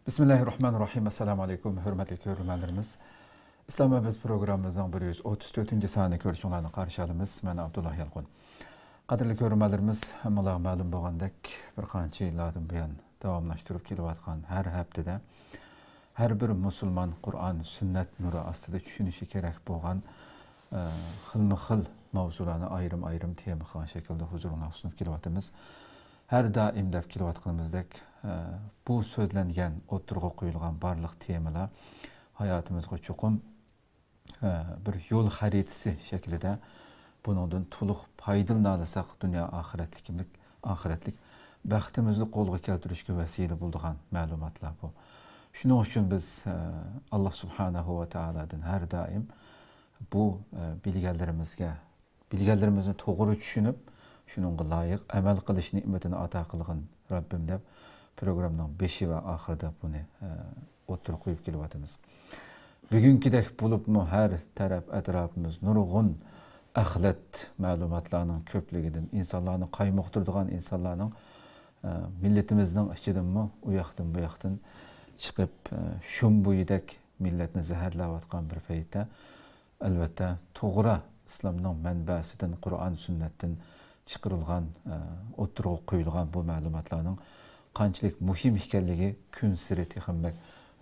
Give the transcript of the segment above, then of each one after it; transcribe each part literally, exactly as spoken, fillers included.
بىسمىللاھىررەھمانىررەھىم. ئەسسالامۇ ئەلەيكۇم، ھۆرمەتلىك كۆرۈرمەنلىرىمىز. ئىسلام ۋە بىز پروگراممىمىزنىڭ بىر يۈز ئوتتۇز تۆتىنچى سانىنى كۆرۈشۈڭلارنى قارشى ئالىمىز. مەن ئابدۇللا يالقۇن. قەدىرلىك كۆرۈرمەنلىرىمىز، ھەممىڭلارغا مەلۇم بولغاندەك، بىر قانچە يىللاردىن بۇيان داۋاملاشتۇرۇپ كېلىۋاتقان ھەر ھەپتىدە ھەر بىر مۇسۇلمان قۇرئان، سۈننەت نۇرى ئاستىدا چۈشىنىشى كېرەك بولغان، ئە، خىلمۇ خىل ماۋزۇلارنى ئايرىم-ئايرىم تېما قىلغان شەكىلدە ھۇزۇرۇڭلارغا سۇنۇپ كېلىۋاتىمىز. ھەر دائىم دەپ كېلىۋاتقىنىمىزدەك، ئە، بۇ سۆزلەنگەن، ئوتتۇرىغا قويۇلغان بارلىق تېمىلار ھاياتىمىزغا چوقۇم، ئە، بىر يول خەرىتىسى شەكلىدە بۇنىڭدىن تولۇق پايدىلىنالىساق، دۇنيا ئاخىرەتلىكىملىك، ئاخىرەتلىك بەختىمىزنى قولغا كەلتۈرۈشكە ۋەسىلە بولىدىغان مەلۇماتلار بۇ. شۇنىڭ ئۈچۈن بىز، ئە، ئاللا سۇبھانەھۇ ۋە تائالادىن ھەر دائىم بۇ، ئە، بىلگەنلىرىمىزگە بىلگەنلىرىمىزنى توغرا چۈشىنىپ، شۇنىڭغا لايىق ئەمەل قىلىش نېمىتىنى ئاتا قىلغىن، رەببىم، دەپ پروگراممىنىڭ بېشى ۋە ئاخىرىدا بۇنى، ئە، ئوتتۇرىغا قويۇپ كېلىۋاتىمىز. بۈگۈنكىدەك بولۇپمۇ ھەر تەرەپ ئەتراپىمىز نۇرغۇن ئەخلەت مەلۇماتلارنىڭ كۆپلۈكىدىن، ئىنسانلارنى قايمۇقتۇرىدىغان ئىنسانلارنىڭ، ئە، مىللىتىمىزنىڭ ئىچىدىنمۇ ئۇ ياقتىن بۇ ياقتىن چىقىپ، ئە، شۇم بويىدەك مىللەتنى زەھەرلەۋاتقان بىر پەيتتە، ئەلۋەتتە، توغرا ئىسلامنىڭ مەنبەسىدىن، قۇرئان، سۈننەتتىن چىقىرىلغان، ئە، ئوتتۇرىغا قويۇلغان بۇ مەلۇماتلارنىڭ قانچىلىك مۇھىم ئىكەنلىكى كۈنسېرى تېخىمۇ بەك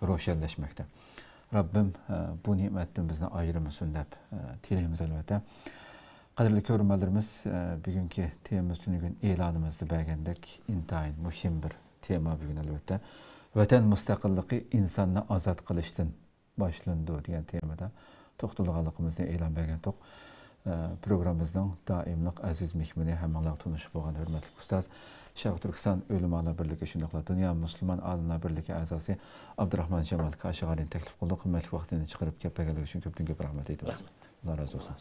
روشەنلەشمەكتە. رەببىم، ئە، بۇ نېمەتتىن بىزنى ئايرىمىسۇن دەپ، ئە، تىلەيمىز، ئەلۋەتتە. قەدىرلىك كۆرۈرمەنلىرىمىز، ئە، بۈگۈنكى تېمىمىز تۈنۈگۈن ئېلانىمىزدا بەرگەندەك ئىنتايىن مۇھىم بىر تېما بۈگۈن، ئەلۋەتتە. ۋەتەن مۇستەقىللىقى ئىنساننى ئازاد قىلىشتىن باشلىنىدۇ دېگەن تېمىدا توختىلىدىغانلىقىمىزنى ئېلان بەرگەنتۇق. ئە، پروگراممىمىزنىڭ دائىملىق ئەزىز مېھمىنى، ھەممىڭلارغا تونۇش بولغان ھۆرمەتلىك ئۇستاز، شەرقىي تۈركىستان ئۆلىمالار بىرلىكى شۇنداقلا دۇنيا مۇسۇلمان ئالىملار بىرلىكى ئەزاسى ئابدۇراخمان جامال كاشىغارىنى تەكلىپ قىلدۇق. ھۆرمەتلىك ۋاقتىنى چىقىرىپ كەپ بەرگەنلىكى ئۈچۈن كۆپتىن كۆپ رەھمەت ئېيتىمىز. رەھمەت. ئاللا رازى بولسۇن.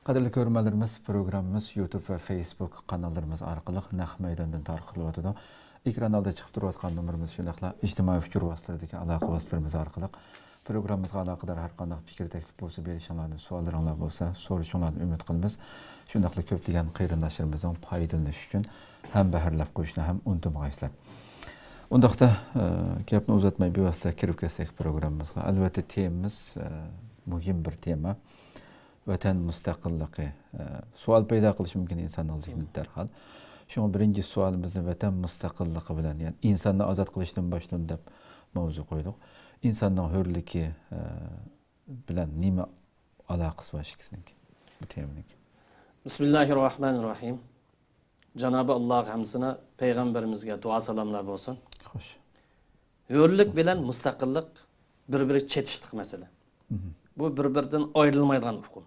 قەدىرلىك كۆرۈرمەنلىرىمىز، پروگراممىمىز يۇتۇب ۋە فېيسبۇك قاناللىرىمىز ئارقىلىق نەق مەيداندىن تارقىتىلىۋاتىدۇ. ئېكران ئالدىدا چىقىپ تۇرۇۋاتقان نومۇرىمىز شۇنداقلا ئىجتىمائىي ئۇچۇر ۋاسىتىلىرىدىكى ئالاقە ۋاسىتىلىرىمىز ئارقىلىق پروگراممىمىزغا ئالاقىدار ھەر قانداق پىكىر، تەكلىپ بولسا بېرىشىڭلارنى، سوئاللىرىڭلار بولسا سورىشىڭلارنى ئۈمىد قىلىمىز. شۇنداقلا كۆپلىگەن قېرىنداشلىرىمىزنىڭ پايدىلىنىشى ئۈچۈن ھەمبەھىرلەپ قويۇشنى ھەم ئۇنتۇمىغايسىلەر. ئۇنداقتا، ئە، گەپنى ئۇزارتماي بىۋاسىتە كىرىپ كەتسەك پروگراممىمىزغا. ئەلۋەتتە، تېمىمىز، ئە، مۇھىم بىر تېما. ۋەتەن مۇستەقىللىقى، ئە، سوئال پەيدا قىلىشى مۇمكىن ئىنساننىڭ زېھنىدە دەرھال. شۇڭا بىرىنچى سوئالىمىزنى ۋەتەن مۇستەقىللىقى بىلەن، يەنى ئىنساننى ئازاد قىلىشتىن باشلىنىدۇ دەپ ماۋزۇ قويدۇق. ئىنساننىڭ ھۆرلۈكى، ئە، بىلەن نېمە ئالاقىسى بار ئىككىسىنىڭكى؟ بۇ تېمىنىڭكى. بىسمىللاھىررەھمانىررەھىم. جانابى ئاللاغا ھەمدۇسانا، پەيغەمبىرىمىزگە دۇئا سالاملار بولسۇن. خوش. ھۆرلۈك بىلەن مۇستەقىللىق بىر-بىرىگە چېتىشلىق مەسىلە. مھم. بۇ بىر-بىرىدىن ئايرىلمايدىغان ئۇقۇم.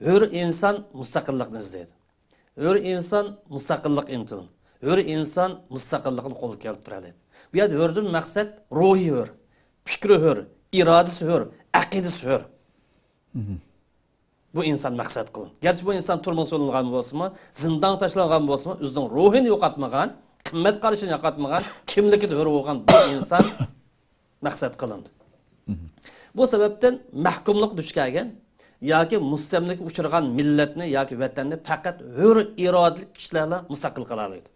ھۆر ئىنسان مۇستەقىللىقنى ئىزدەيدۇ. ھۆر ئىنسان مۇستەقىللىققا ئىنتىلىدۇ. ھۆر ئىنسان مۇستەقىللىقىنى قولغا كەلتۈرەلەيدۇ. بۇ يەردە ھۆردىن مەقسەت روھى ھۆر، پىكرى ھۆر، ئىرادىسى ھۆر، ئەقىدىسى ھۆر. مھم. بۇ ئىنسان مەقسەت قىلىن. گەرچە بۇ ئىنسان تۈرمىگە سولانغان بولسىمۇ، زىندانغا تاشلانغان بولسىمۇ، ئۆزىنىڭ روھىنى يوقاتمىغان، قىممەت قارىشىنى يوقاتمىغان، كىملىكىدە ھۆر بولغان بۇ ئىنسان مەقسەت قىلىندى. مھم. بۇ سەۋەبتىن مەھكۇملۇققا دۇچ كەلگەن ياكى مۇستەملىكىگە ئۇچرىغان مىللەتنى ياكى ۋەتەننى پەقەت ھۆر ئىرادىلىك كىشىلەرلا مۇستەقىل قىلالايدۇ.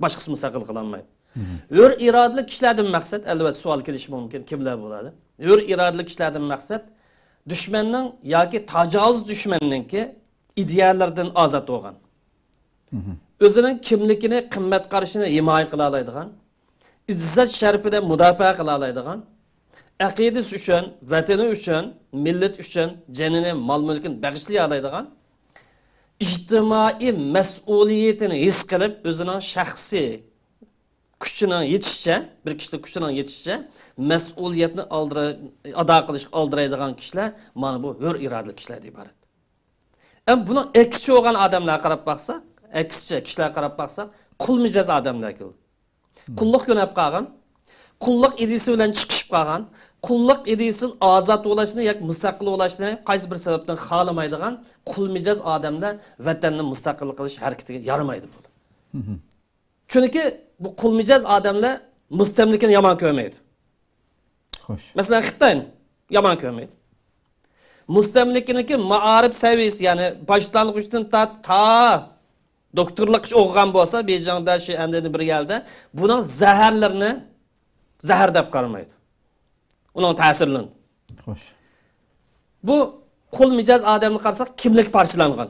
باشقىسى مۇستەقىل قىلالمايدۇ. مھم. ھۆر ئىرادىلىك كىشىلەردىن مەقسەت، ئەلۋەتتە، سوئال كېلىشى مۇمكىن، كىملەر بولىدۇ؟ ھۆر ئىرادىلىك كىشىلەردىن مەقسەت دۈشمەننىڭ ياكى تاجاۋۇز دۈشمەننىڭكى ئىدىيەلىرىدىن ئازاد بولغان، مھم. ئۆزىنىڭ كىملىكىنى، قىممەت قارىشىنى ھىمايە قىلالايدىغان، ئىززەت شەرىپىنى مۇداپىئە قىلالايدىغان، ئەقىدىسى ئۈچۈن، ۋەتىنى ئۈچۈن، مىللىتى ئۈچۈن جېنىنى، مال-مۈلكىنى بېغىشلىيالايدىغان، ئىجتىمائىي مەسئۇلىيىتىنى ھېس قىلىپ، ئۆزىنىڭ شەخسىي كۈچىنىڭ يېتىشىچە، بىر كىشىلىك كۈچىنىڭ يېتىشىچە مەسئۇلىيەتنى ئالدىرا-، ئادا قىلىشقا ئالدىرايدىغان كىشىلەر مانا بۇ ھۆر ئىرادىلىك كىشىلەردىن ئىبارەت. ئەمما بۇنىڭ ئەكسىچە بولغان ئادەملەرگە قاراپ باقساق، ئەكسىچە كىشىلەرگە قاراپ باقساق، قۇل مىجەز ئادەملەر كېلىدۇ. مم. قۇللۇق كۆنۈپ قالغان، قۇللۇق ئىدىيىسى بىلەن چىقىشىپ قالغان، قۇللۇق ئىدىيىسىدىن ئازاد بولۇشنى ياكى مۇستەقىل بولۇشنى قايسى بىر سەۋەبتىن خالىمايدىغان قۇل مىجەز ئادەملەر ۋەتەننى مۇستەقىل قىلىش ھەرىكىتىگە يارىمايدۇ بۇ. مم. چۈنكى بۇ قۇل مىجەز ئادەملەر مۇستەملىكىنى يامان كۆرمەيدۇ. خوش. مەسىلەن، خىتاينى يامان كۆرمەيدۇ. مۇستەملىكىنىڭكى مائارىپ سەۋىيەسى، يەنى باشلانغۇچتىن تارت تا دوكتورلۇققىچە ئوقۇغان بولسا، بېيجىڭدا، شىئەندىن بىر يەردە، بۇنىڭ زەھەرلىرىنى زەھەر دەپ قارىمايدۇ. ئۇنىڭ تەسىرلىنىدۇ. خوش. بۇ قۇل مىجەز ئادەمنى قارىساق، كىملىك پارچىلانغان.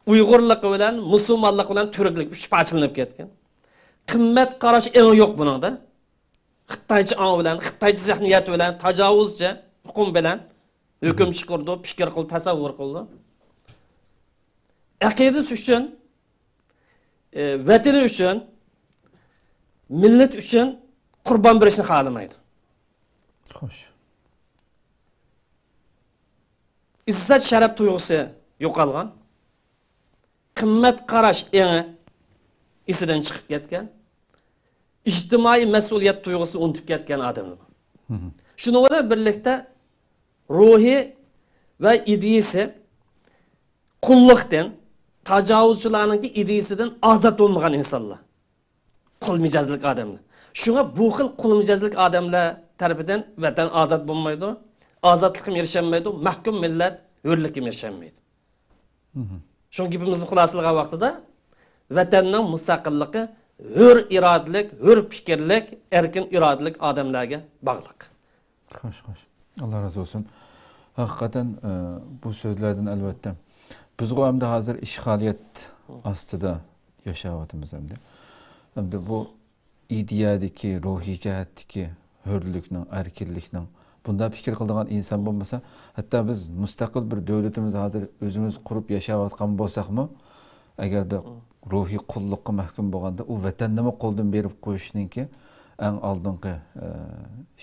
ئۇيغۇرلىقى بىلەن، مۇسۇلمانلىقى بىلەن تۈركلۈك ئۈچ پارچىلىنىپ كەتكەن. قىممەت قاراش ئېڭى يوق بۇنىڭدا. خىتايچە ئاڭ بىلەن، خىتايچە زېھنىيەت بىلەن، تاجاۋۇزچە ئۇقۇم بىلەن ھۆكۈم چىقىرىدۇ، پىكىر قىلىدۇ، تەسەۋۋۇر قىلىدۇ. ئەقىدىسى ئۈچۈن، ئى، ۋەتىنى ئۈچۈن، مىللىتى ئۈچۈن قۇربان بېرىشنى خالىمايدۇ. خوش. ئىززەت شەرەپ تۇيغۇسى يوقالغان، قىممەت قاراش ئېڭى ئېسىدىن چىقىپ كەتكەن، ئىجتىمائىي مەسئۇلىيەت تۇيغۇسىنى ئۇنتۇپ كەتكەن ئادەملەر بۇ. شۇنىڭ بىلەن بىرلىكتە روھى ۋە ئىدىيىسى قۇللۇقتىن، تاجاۋۇزچىلارنىڭكى ئىدىيىسىدىن ئازاد بولمىغان ئىنسانلار. قۇل مىجەزلىك ئادەملەر. شۇڭا بۇ خىل قۇل مىجەزلىك ئادەملەر تەرىپىدىن ۋەتەن ئازاد بولمايدۇ، ئازادلىققىمۇ ئېرىشەلمەيدۇ، مەھكۇم مىللەت ھۆرلۈككىمۇ ئېرىشەلمەيدۇ. شۇڭا گېپىمىزنى خۇلاسىلىغان ۋاقتىدا، ۋەتەننىڭ مۇستەقىللىقى ھۆر ئىرادىلىك، ھۆر پىكىرلىك، ئەركىن ئىرادىلىك ئادەملەرگە باغلىق. خوش، خوش. ئاللا رازى بولسۇن. ھەقىقەتەن، ئە، بۇ سۆزلەردىن ئەلۋەتتە بىزغۇ ئەمدى ھازىر ئىشغالىيەت ئاستىدا ياشاۋاتىمىز ئەمدى. ئەمدى بۇ ئىدىيەدىكى، روھىي جەھەتتىكى ھۆرلۈكنىڭ، ئەركىنلىكنىڭ، بۇنداق پىكىر قىلىدىغان ئىنسان بولمىسا، ھەتتا بىز مۇستەقىل بىر دۆلىتىمىز ھازىر ئۆزىمىز قۇرۇپ ياشاۋاتقان بولساقمۇ، ئەگەردە روھىي قۇللۇققا مەھكۇم بولغاندا، ئۇ ۋەتەننىمۇ قولدىن بېرىپ قويۇشنىڭكى ئەڭ ئالدىنقى، ئە،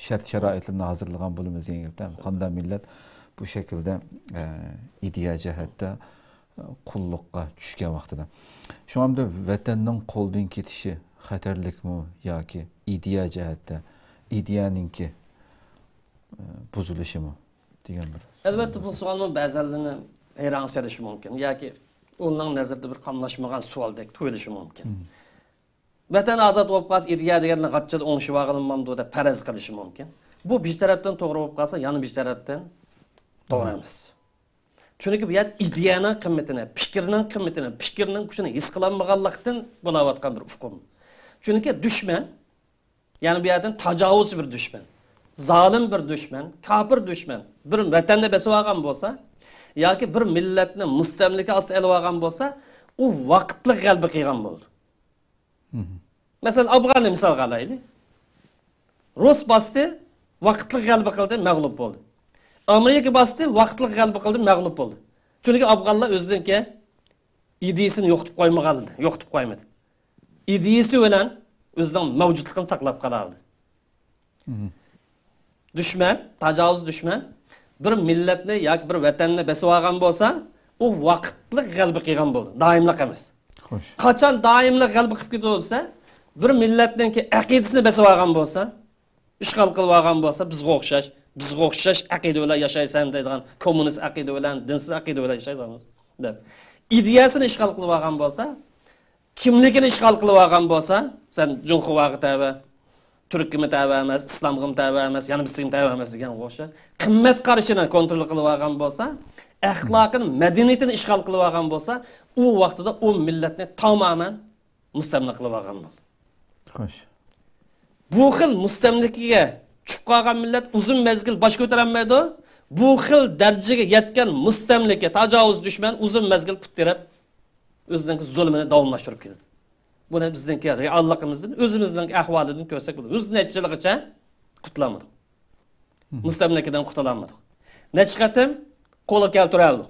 شەرت-شارائىتلىرىنى ھازىرلىغان بولىمىز دېگەن گەپتە. قانداق مىللەت بۇ شەكىلدە، ئە، ئىدىيە جەھەتتە، ئە، قۇللۇققا چۈشكەن ۋاقتىدا. شۇڭا ئەمدى ۋەتەننىڭ قولدىن كېتىشى خەتەرلىكمۇ ياكى ئىدىيە جەھەتتە، ئىدىيەنىڭكى، ئە، بۇزۇلۇشىمۇ؟ دېگەن بىر ئەلۋەتتە، بۇ سوئالمۇ بەزەنلەرنى ھەيران سېلىشى مۇمكىن ياكى ئۇلارنىڭ نەزىرىدە بىر قاملاشمىغان سوئالدەك تۇيۇلۇشى مۇمكىن. ۋەتەن ئازاد بولۇپ قالسا، ئىدىيە دېگەننى غاچچىدا ئوڭشىۋالغىلى بولمامدۇ دەپ پەرەز قىلىشى مۇمكىن. بۇ بىر تەرەپتىن توغرا بولۇپ قالسا، يەنە بىر تەرەپتىن توغرا ئەمەس. چۈنكى بۇ يەردە ئىدىيەنىڭ قىممىتىنى، پىكىرنىڭ قىممىتىنى، پىكىرنىڭ كۈچىنى ھېس قىلالمىغانلىقتىن بولاۋاتقان بىر ئۇقۇم. چۈنكى دۈشمەن، يەنى بۇ يەردىن تاجاۋۇزچى بىر دۈشمەن، زالىم بىر دۈشمەن، كاپىر دۈشمەن بىر ۋەتەننى بېسىۋالغان بولسا ياكى بىر مىللەتنى مۇستەملىكە ئاستىغا ئېلىۋالغان بولسا، ئۇ ۋاقىتلىق غەلىبە قىلغان بولىدۇ. مەسىلەن، ئافغاننى مىسالغا ئالايلى. رۇس باستى، ۋاقىتلىق غەلىبە قىلدى، مەغلۇپ بولدى. ئامېرىكا باستى، ۋاقىتلىق غەلىبە قىلدى، مەغلۇپ بولدى. چۈنكى ئافغانلار ئۆزىنىڭكى ئىدىيىسىنى يوقىتىپ قويمىغانىدى، يوقىتىپ قويمىدى. ئىدىيىسى بىلەن ئۆزىنىڭ مەۋجۇتلۇقىنى ساقلاپ قالالىدى. دۈشمەن، تاجاۋۇز دۈشمەن بىر مىللەتنى ياكى بىر ۋەتەننى بېسىۋالغان بولسا، ئۇ ۋاقىتلىق غەلىبە قىلغان بولىدۇ، دائىملىق ئەمەس. خوش. قاچان دائىملىق غەلىبە قىلىپ كېتىدۇ دېسە، بىر مىللەتنىڭكى ئەقىدىسىنى بېسىۋالغان بولسا، ئىشغال قىلىۋالغان بولسا، بىزگە ئوخشاش، بىزگە ئوخشاش ئەقىدە بىلەن ياشايسەن دەيدىغان، كوممۇنىست ئەقىدە بىلەن، دىنسىز ئەقىدە بىلەن ياشايسەن دەپ، ئىدىيەسىنى ئىشغال قىلىۋالغان بولسا، كىملىكىنى ئىشغال قىلىۋالغان بولسا، سەن جۇڭخۇاغا تەۋە، تۈرككىمۇ تەۋە ئەمەس، ئىسلامغىمۇ تەۋە ئەمەس، يەنە بىرسىگىمۇ تەۋە ئەمەس دېگەنگە ئوخشاش. قىممەت قارىشىنى كونترول قىلىۋالغان بولسا، ئەخلاقىنى، مەدەنىيىتىنى ئىشغال قىلىۋالغان بولسا، ئۇ ۋاقتىدا ئۇ مىللەتنى تامامەن مۇستەملىكە قىلىۋالغان بولدى. خوش. بۇ خىل مۇستەملىكىگە چۈشۈپ قالغان مىللەت ئۇزۇن مەزگىل باش كۆتۈرەلمەيدۇ. بۇ خىل دەرىجىگە يەتكەن مۇستەملىكە، تاجاۋۇز دۈشمەن ئۇزۇن مەزگىل پۇت تىرەپ، ئۆزىنىڭ زۇلمىنى داۋاملاشتۇرۇپ كېتىدۇ. بۇنى بىزنىڭكى رېئاللىقىمىزدىن، ئۆزىمىزنىڭ ئەھۋالىدىن كۆرسەك بولىدۇ. يۈز نەچچە يىلغىچە قۇتۇلالمىدۇق. مۇستەملىكىدىن قۇتۇلالمىدۇق. نەچچە قېتىم قولغا كەلتۈرەلىدۇق.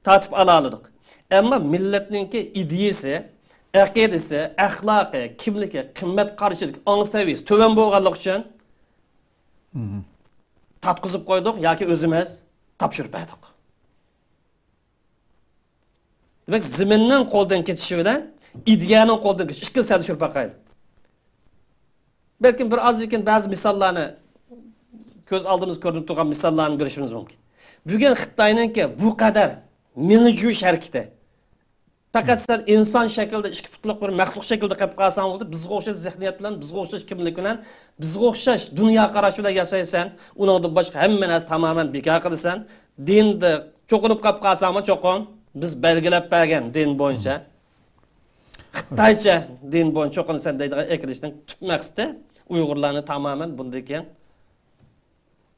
تارتىپ ئالالىدۇق. ئەمما مىللەتنىڭكى ئىدىيىسى، ئەقىدىسى، ئەخلاقى، كىملىكى، قىممەت قارىشىدىكى ئاڭ سەۋىيىسى تۆۋەن بولغانلىقى ئۈچۈن تارتقۇزۇپ قويدۇق ياكى ئۆزىمىز تاپشۇرۇپ بەردۇق. دېمەك، زېمىننىڭ قولدىن كېتىشى بىلەن ئىدىيەنىڭ قولدىن كېتىشى ئىككىلىسى ھەدە چۈشۈرۈپ باقايلى. بەلكىم بىر ئازدىن كېيىن بەزى مىساللارنى، كۆز ئالدىمىزدا كۆرۈنۈپ تۇرغان مىساللارنى بېرىشىمىز مۇمكىن. بۈگۈن خىتاينىڭكى بۇ قەدەر مېڭە جۇيۇش ھەرىكىتى، پەقەت سەن ئىنسان شەكلىدە، ئىككى پۇتلۇق بىر مەخلۇق شەكلىدە قېلىپ قالساڭ بولدى، بىزگە ئوخشاش زېھنىيەت بىلەن، بىزگە ئوخشاش كىملىك بىلەن، بىزگە ئوخشاش دۇنيا قاراش بىلەن ياشايسەن، ئۇنىڭدىن باشقا ھەممە نەرسە تامامەن بىكار قىلىسەن. دىندا چوقۇنۇپ قېلىپ قالساڭمۇ چوقۇن، بىز بەلگىلەپ بەرگەن دىن بويىچە، خىتايچە دىن بويىچە چوقۇنىسەن دەيدىغان ئەكېلىشنىڭ تۈپ مەقسىتى ئۇيغۇرلارنى تامامەن بۇندىن كېيىن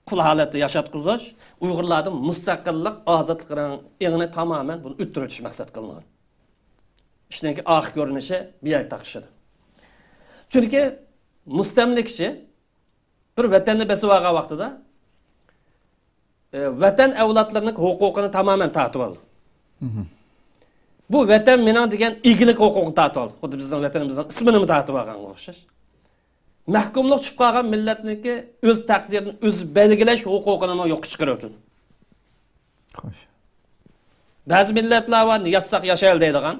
قۇل ھالەتتە ياشاتقۇزۇش، ئۇيغۇرلاردا مۇستەقىللىق، ئازادلىقنىڭ ئېڭىنى تامامەن بۇنى ئۆتتۈرۈۋېتىش مەقسەت قىلىنغان. ئىشنىڭكى ئاخىر كۆرۈنۈشى بۇ يەرگە تاقىشىدۇ. چۈنكى مۇستەملىكىچى بىر ۋەتەننى بېسىپ ئالغان ۋاقتىدا، ئى، ۋەتەن ئەۋلادلىرىنىڭ ھوقۇقىنى تامامەن تارتىۋالدى. بۇ ۋەتەن مېنىڭ دېگەن ئىگىلىك ھوقۇقىنى تارتىۋالدى. خۇددى بىزنىڭ ۋەتىنىمىزنىڭ ئىسمىنىمۇ تارتىۋالغانغا ئوخشاش. مەھكۇملۇق چۈشۈپ قالغان مىللەتنىڭكى ئۆز تەقدىرىنى ئۆزى بەلگىلەش ھوقۇقىنىمۇ يوققا چىقىرىۋېتىدۇ. خوش. بەزى مىللەتلەر بار، ياشىساق ياشايلى دەيدىغان.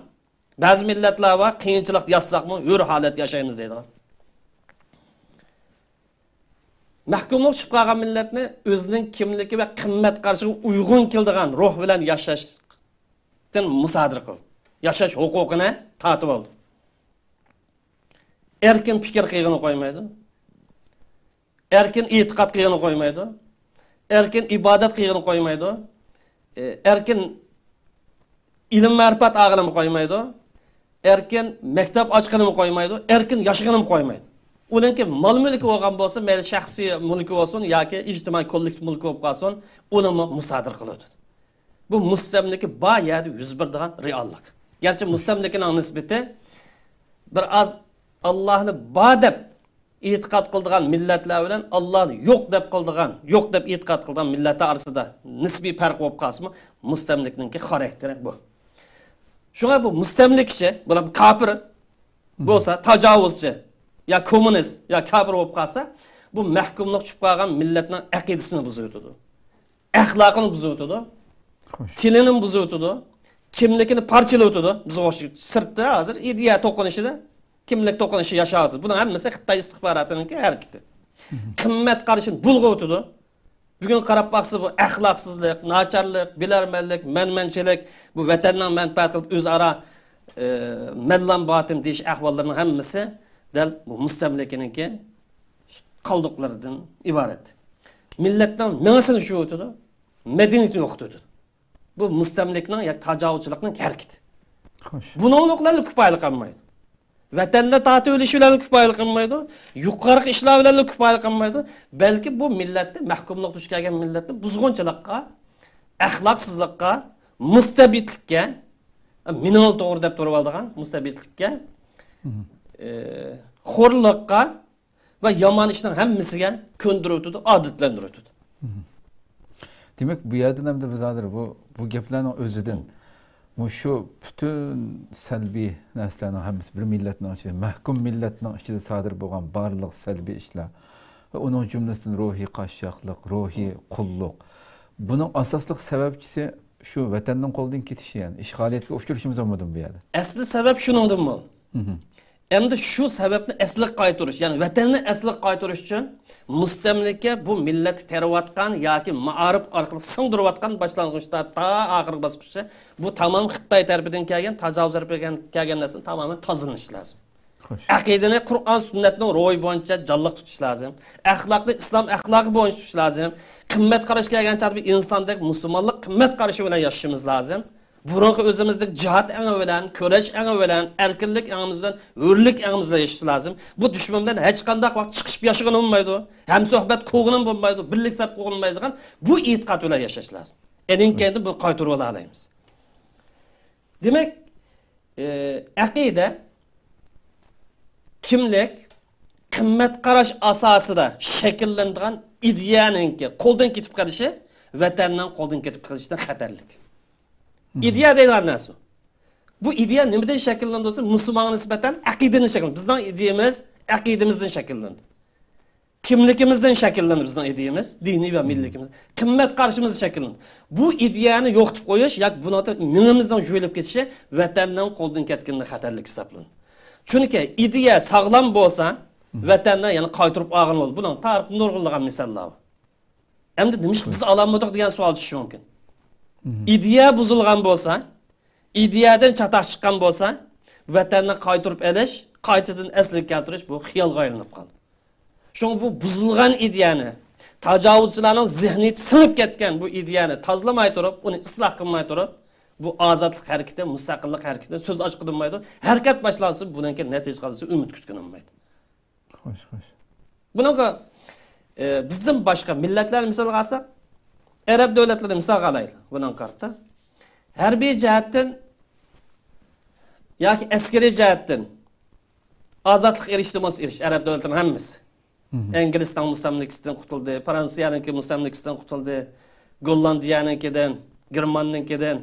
بەزى مىللەتلەر بار، قىيىنچىلىقتا ياشىساقمۇ ھۆر ھالەتتە ياشايمىز دەيدىغان. مەھكۇملۇق چۈشۈپ قالغان مىللەتنى ئۆزىنىڭ كىملىكى ۋە قىممەت قارىشىغا ئۇيغۇن كېلىدىغان روھ بىلەن ياشاشتىن مۇسادىرە قىلدى. ياشاش ھوقۇقىنى تارتىۋالدى. ئەركىن پىكىر قىلغىلى قويمايدۇ. ئەركىن ئېتىقاد قىلغىلى قويمايدۇ. ئەركىن ئىبادەت قىلغىلى قويمايدۇ. ئە، ئەركىن ئىلىم مەرىپەت ئالغىلىمۇ قويمايدۇ. ئەركىن مەكتەپ ئاچقىلىمۇ قويمايدۇ. ئەركىن ياشىغىلىمۇ قويمايدۇ. ئۇنىڭكى مال مۈلكى بولغان بولسا، مەيلى شەخسىي مۈلكى بولسۇن ياكى ئىجتىمائىي كوللېكتىپ مۈلكى بولۇپ قالسۇن، ئۇنىمۇ مۇسادىرە قىلىۋېتىدۇ. بۇ مۇستەملىكە بار يەردە يۈز بېرىدىغان رېئاللىق. گەرچە مۇستەملىكىنىڭ نىسبىتى بىر ئاز ئاللاھنى بار دەپ ئېتىقاد قىلىدىغان مىللەتلەر بىلەن ئاللاھنى يوق دەپ قىلىدىغان، يوق دەپ ئېتىقاد قىلىدىغان مىللەتلەر ئارىسىدا نىسبىي پەرق بولۇپ قالسىمۇ، مۇستەملىكىنىڭكى خاراكتېرى بۇ. شۇڭا بۇ مۇستەملىكىچى، بۇلار كاپىر بولسا، تاجاۋۇزچى، يا كوممۇنىست، يا كاپىر بولۇپ قالسا، بۇ مەھكۇملۇق چۈشۈپ قالغان مىللەتنىڭ ئەقىدىسىنى بۇزۇۋېتىدۇ. ئەخلاقىنى بۇزۇۋېتىدۇ. خوش. تىلىنى بۇزۇۋېتىدۇ. كىملىكىنى پارچىلىۋېتىدۇ. بىزگە ئوخشاش سىرتتا ھازىر ئىدىيە توقۇنۇشىدا، كىملىك توقۇنۇشى ياشاۋاتىدۇ. بۇنىڭ ھەممىسى خىتاي ئىستىخباراتىنىڭكى ھەرىكىتى. قىممەت قارىشىنى بۇلغىۋېتىدۇ. بۈگۈن قاراپ باقسا، بۇ ئەخلاقسىزلىق، ناچارلىق، بىلەرمەنلىك، مەنمەنچىلىك، بۇ ۋەتەننىڭ مەنپەئەتى قىلىپ ئۆزئارا، ئى، مەنلام باتىم دېيىش ئەھۋاللىرىنىڭ ھەممىسى دەل بۇ مۇستەملىكىنىڭكى قالدۇقلىرىدىن ئىبارەت. مىللەتنىڭ مېڭىسىنى چۈشۈرۈۋېتىدۇ، مەدەنىيىتىنى يوقىتىۋېتىدۇ. بۇ مۇستەملىكىنىڭ ياكى تاجاۋۇزچىلىقنىڭ ھەرىكىتى. خوش. بۇنىڭلىقلارلا كۇپايىلىق قىلمايدۇ. ۋەتەننى تارتىۋېلىش بىلەن كۇپايىلىق قىلمايدۇ. يۇقىرىقى ئىشلار بىلەنلا كۇپايىلىق قىلمايدۇ. بەلكى بۇ مىللەتنى، مەھكۇملۇققا دۇچ كەلگەن مىللەتنى بۇزغۇنچىلىققا، ئەخلاقسىزلىققا، مۇستەبىتلىككە، مېنىڭلا توغرا دەپ تۇرۇۋالىدىغان مۇستەبىتلىككە، ئى، خورلۇققا، ۋە يامان ئىشنىڭ ھەممىسىگە كۆندۈرۈۋېتىدۇ، ئادەتلەندۈرۈۋېتىدۇ. دېمەك، بۇ يەردىن ئەمدى بىز ھازىر بۇ، بۇ گەپلەرنىڭ ئۆزىدىن مۇشۇ پۈتۈن سەلبىي نەرسىلەرنىڭ ھەممىسى بىر مىللەتنىڭ ئىچىدە، مەھكۇم مىللەتنىڭ ئىچىدە سادىر بولغان بارلىق سەلبىي ئىشلار ۋە ئۇنىڭ جۈملىسىدىن روھىي قاششاقلىق، روھىي قۇللۇق، بۇنىڭ ئاساسلىق سەۋەبچىسى شۇ ۋەتەننىڭ قولىدىن كېتىشى، يەنى ئىشغالىيەتكە ئۇچرىشىمىز بولمىدىمۇ بۇ يەردە؟ ئەسلى سەۋەب شۇنىڭدىن بول. ئەمدى شۇ سەۋەبنى ئەسلىگە قايتۇرۇش، يەنى ۋەتەننى ئەسلىگە قايتۇرۇش ئۈچۈن مۇستەملىكە بۇ مىللەتكە تېرىۋاتقان ياكى مائارىپ ئارقىلىق سىڭدۈرۈۋاتقان باشلانغۇچتا تا ئاخىرقى باسقۇچتا بۇ تامام خىتاي تەرىپىدىن كەلگەن، تاجاۋۇز تەرىپىدىن كەلگەن نەرسىدىن تامامەن تازىلىنىشى لازىم. خوش. ئەقىدىنى قۇرئان سۈننەتنىڭ روھى بويىچە جانلىق تۇتۇش لازىم. ئەخلاقنى ئىسلام ئەخلاقى بويىچە تۇتۇش لازىم. قىممەت قاراشقا كەلگەن چاغدا بىر ئىنساندەك مۇسۇلمانلىق قىممەت قارىشى بىلەن ياشىشىمىز لازىم. بۇرۇنقى ئۆزىمىزدىكى جىھاد ئېڭى بىلەن، كۈرەش ئېڭى بىلەن، ئەركىنلىك ئېڭىمىز بىلەن، ھۆرلۈك ئېڭىمىز بىلەن ياشاش لازىم. بۇ دۈشمەن بىلەن ھېچقانداق ۋاقىت چىقىشىپ ياشىغىلى بولمايدۇ. ھەمسۆھبەت قىلغىلى بولمايدۇ. بىرلىك سەپ قىلغىلى بولمايدىغان بۇ ئېتىقاد بىلەن ياشاش لازىم. ئېنىڭ كەينىدىن بۇنى قايتۇرۇۋالالايمىز. دېمەك، ئى، ئەقىدە، كىملىك، قىممەت قاراش ئاساسىدا شەكىللىنىدىغان ئىدىيەنىڭكى قولدىن كېتىپ قېلىشى ۋەتەننىڭ قولدىن كېتىپ قېلىشىدىن خەتەرلىك. ئىدىيە دەيدىغان نەرسە. بۇ ئىدىيە نېمىدىن شەكىللىنىدۇ دېسە، مۇسۇلمانغا نىسبەتەن ئەقىدىدىن شەكىللىنىدۇ. بىزنىڭ ئىدىيەمىز ئەقىدىمىزدىن شەكىللىنىدۇ. كىملىكىمىزدىن شەكىللىنىدۇ بىزنىڭ ئىدىيىمىز، دىنىي ۋە مىللىكىمىز. قىممەت قارىشىمىز شەكىللىنىدۇ. بۇ ئىدىيەنى يوقىتىپ قويۇش ياكى بۇنىڭ مېڭىمىزنىڭ يۇيۇلۇپ كېتىشى ۋەتەننىڭ قولدىن كەتكىنىدىن خەتەرلىك ھېسابلىنىدۇ. چۈنكى ئىدىيە ساغلام بولسا، ۋەتەننى يەنە قايتۇرۇپ ئالغىلى بولىدۇ. بۇنىڭ تارىختا نۇرغۇنلىغان مىساللار بار. ئەمدى نېمىشقا بىز ئالالمىدۇق دېگەن سوئال چۈشۈشى مۇمكىن. ئىدىيە بۇزۇلغان بولسا، ئىدىيەدىن چاتاق چىققان بولسا، ۋەتەننى قايتۇرۇپ ئېلىش، قايتىدىن ئەسلىگە كەلتۈرۈش بۇ خىيالغا ئايلىنىپ قالدى. شۇڭا بۇ بۇزۇلغان ئىدىيەنى، تاجاۋۇزچىلارنىڭ زېھنىيىتى سىڭىپ كەتكەن بۇ ئىدىيەنى تازىلىماي تۇرۇپ، ئۇنى ئىسلاھ قىلماي تۇرۇپ، بۇ ئازادلىق ھەرىكىتى، مۇستەقىللىق ھەرىكىتى سۆز ئاچقىلى بولمايدۇ. ھەرىكەت باشلانسا، بۇنىڭكى نەتىجە قازانسا ئۈمىد كۈتكىلى بولمايدۇ. خوش، خوش. بۇنىڭغا، ئى، بىزدىن باشقا مىللەتلەرنى مىسالغا ئالساق، ئەرەب دۆلەتلىرىنى مىسالغا ئالايلى. بۇنىڭغا قارىتا، ھەربىي جەھەتتىن ياكى ئەسكىرىي جەھەتتىن ئازادلىق ئېرىشتى بولسا ئېرىشتى، ئەرەب دۆلەتلىرىنىڭ ھەممىسى. ئىنگلىستان مۇستەملىكىسىدىن قۇتۇلدى، فرانسىيەنىڭكى مۇستەملىكىسىدىن قۇتۇلدى، گوللاندىيەنىڭكىدىن، گېرماننىڭكىدىن،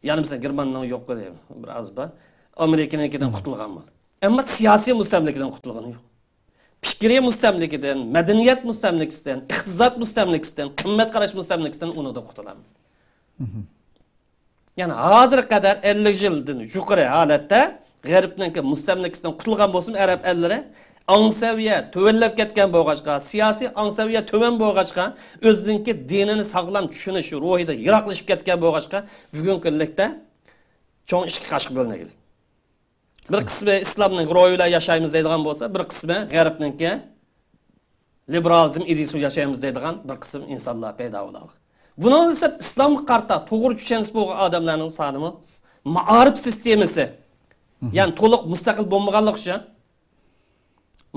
يەنە بىزنىڭ گېرماننىڭ يوق، بىر ئاز بار. ئامېرىكىنىڭكىدىن قۇتۇلغان بولدى. ئەمما سىياسىي مۇستەملىكىدىن قۇتۇلغىنى يوق. پىكرىي مۇستەملىكىدىن، مەدەنىيەت مۇستەملىكىسىدىن، ئىقتىساد مۇستەملىكىسىدىن، قىممەت قاراش مۇستەملىكىسىدىن ئۇنىڭدىن قۇتۇلالمىدى. يەنى ھازىرغا قەدەر ئەللىك يىلدىن يۇقىرى ھالەتتە غەربنىڭكى مۇستەملىكىسىدىن قۇتۇلغان بولسىمۇ، ئەرەب ئەللىرى ئاڭ سەۋىيە تۆۋەنلەپ كەتكەن بولغاچقا، سىياسىي ئاڭ سەۋىيە تۆۋەن بولغاچقا، ئۆزىنىڭكى دىنىنى ساغلام چۈشىنىش روھىدا يىراقلىشىپ كەتكەن بولغاچقا، بۈگۈنكى كۈنلۈكتە چوڭ ئىككى قاشقا بۆلۈنگەن. بىر قىسمى ئىسلامنىڭ روھى بىلەن ياشايمىز دەيدىغان بولسا، بىر قىسمى غەربنىڭكى لىبېرالىزم ئىدىيىسىدە ياشايمىز دەيدىغان بىر قىسىم ئىنسانلار پەيدا بولغان. بۇنىڭدىن سىرت، ئىسلامغا قارىتا توغرا چۈشەنچىسى بولغان ئادەملەرنىڭ سانىمۇ، مائارىپ سىستېمىسى، يەنى تولۇق مۇستەقىل بولمىغانلىقى ئۈچۈن،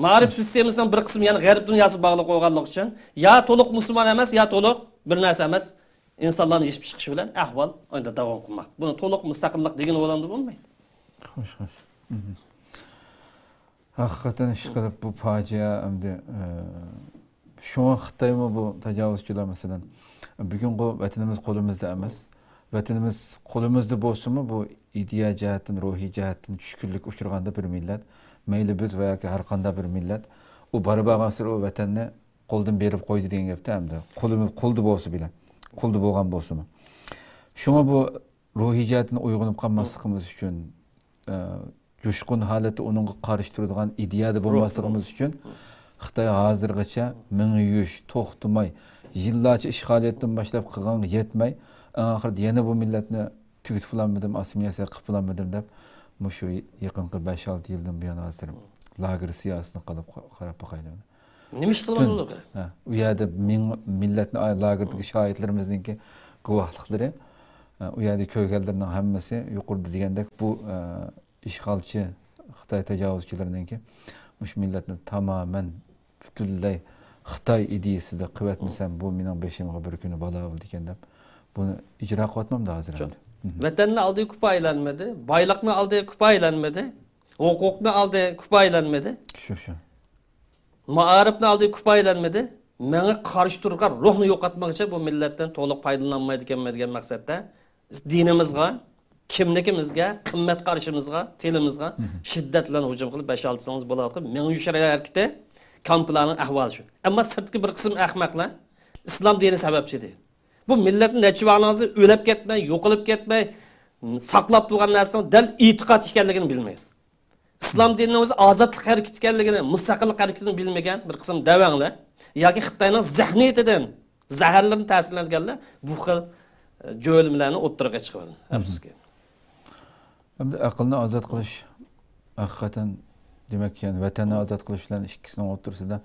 مائارىپ سىستېمىسىنىڭ بىر قىسمى يەنە غەرب دۇنياسىغا باغلىق بولغانلىقى ئۈچۈن، يا تولۇق مۇسۇلمان ئەمەس، يا تولۇق بىر نەرسە ئەمەس، ئىنسانلارنى يېشىپ چىقىشى بىلەن ئەھۋال ئەندى داۋام قىلماقتا. بۇنى تولۇق مۇستەقىللىق دېگىنى بولامدۇ؟ بولمايدۇ. خوش، خوش. ھەقىقەتەن ئىشقىلىپ بۇ پاجىئە ئەمدى، ئە، شۇڭا خىتايمۇ بۇ تاجاۋۇزچىلار، مەسىلەن، بۈگۈنغۇ ۋەتىنىمىز قولىمىزدا ئەمەس. ۋەتىنىمىز قولىمىزدا بولسىمۇ، بۇ ئىدىيە جەھەتتىن، روھىي جەھەتتىن چۈشكۈنلۈككە ئۇچرىغاندا بىر مىللەت، مەيلى بىز ۋە ياكى ھەر قانداق بىر مىللەت، ئۇ بارا بارغانسېرى ئۇ ۋەتەننى قولدىن بېرىپ قويدى دېگەن گەپتە ئەمدى. قولىمىز، قولدا بولسا بىلە، قولدا بولغان بولسىمۇ. شۇڭا بۇ روھىي جەھەتتىن ئويغىنىپ قالماسلىقىمىز ئۈچۈن، ئە، جۇشقۇن ھالەتتە ئۇنىڭغا قارشى تۇرىدىغان ئىدىيەدە بولماسلىقىمىز ئۈچۈن، خىتاي ھازىرغىچە مېڭە يۇيۇش، توختىماي، يىللارچە ئىشغالىيەتتىن باشلاپ قىلغانغا يەتمەي، ئەڭ ئاخىرىدا يەنە بۇ مىللەتنى تۈگىتىپ بولالمىدىم، ئاسسىمىلياتسىيە قىلىپ بولالمىدىم دەپ، مۇشۇ يېقىنقى بەش-ئالتە يىلدىن بۇيان ھازىر لاگېر سىياسىتىنى قىلىپ قاراپ باقايلى. نېمە ئىش قىلىۋاتىدۇ؟ ھە، ئۇ يەردە مىڭ مىللەتنى، لاگېردىكى شاھىتلىرىمىزنىڭكى گۇۋاھلىقلىرى، ئۇ يەردە كۆرگەنلەرنىڭ ھەممىسى يۇقىرىدا دېگەندەك بۇ، ئىشغالچى خىتاي تاجاۋۇزچىلىرىنىڭكى مۇشۇ مىللەتنى تامامەن پۈتۈنلەي خىتاي ئىدىيىسىدە قىلىۋەتمىسەم، بۇ مېنىڭ بېشىمغا بىر كۈنى بالا بولىدىكەن دەپ، بۇنى ئىجرا قىلىۋاتمامدۇ ھازىر ئەمدى؟ ۋەتەننى ئالدى كۇپايىلەنمىدى، بايلىقنى ئالدى كۇپايىلەنمىدى، ھوقۇقنى ئالدى كۇپايىلەنمىدى. شۇ، شۇ. مائارىپنى ئالدى كۇپايىلەنمىدى. ماڭا قارشى تۇرغان روھنى يوقاتماقچى بۇ مىللەتتىن تولۇق پايدىلىنالمايدىكەنمەن دېگەن مەقسەتتە دىنىمىزغا، كىملىكىمىزگە، قىممەت قارىشىمىزغا، تىلىمىزغا شىددەت بىلەن ھۇجۇم قىلىپ بېشىۋالسىڭىز بولىدىغان مېڭە يۇيۇش ھەرىكىتى، كامپلارنىڭ ئەھۋالى شۇ. ئەمما سىرتقى بىر قىسىم ئەخمەقلەر ئىسلام دىنى سەۋەبچى دەيدۇ. بۇ مىللەتنى نەچچە ۋاڭلىڭىزنى ئۆلۈپ كەتمەي، يوقىلىپ كەتمەي ساقلاپ تۇرغان نەرسىنىڭ دەل ئېتىقاد ئىكەنلىكىنى بىلمەيدۇ. ئىسلام دىنىنىڭ ئۆزى ئازادلىق ھەرىكىتى ئىكەنلىكىنى، مۇستەقىللىق ھەرىكىتىنى بىلمىگەن بىر قىسىم دەۋەڭلەر ياكى خىتاينىڭ زېھنىيىتىدىن زەھەرلىنىپ تەسىرلەنگەنلەر بۇ خىل، ئە، جۆيلۈمىلەرنى ئوتتۇرىغا چىقىرىدۇ، ئەپسۇسكى. ئەمدى ئەقىلنى ئازاد قىلىش ھەقىقەتەن، دېمەك، يەنى ۋەتەننى ئازاد قىلىش بىلەن ئىككىسىنىڭ ئوتتۇرىسىدا،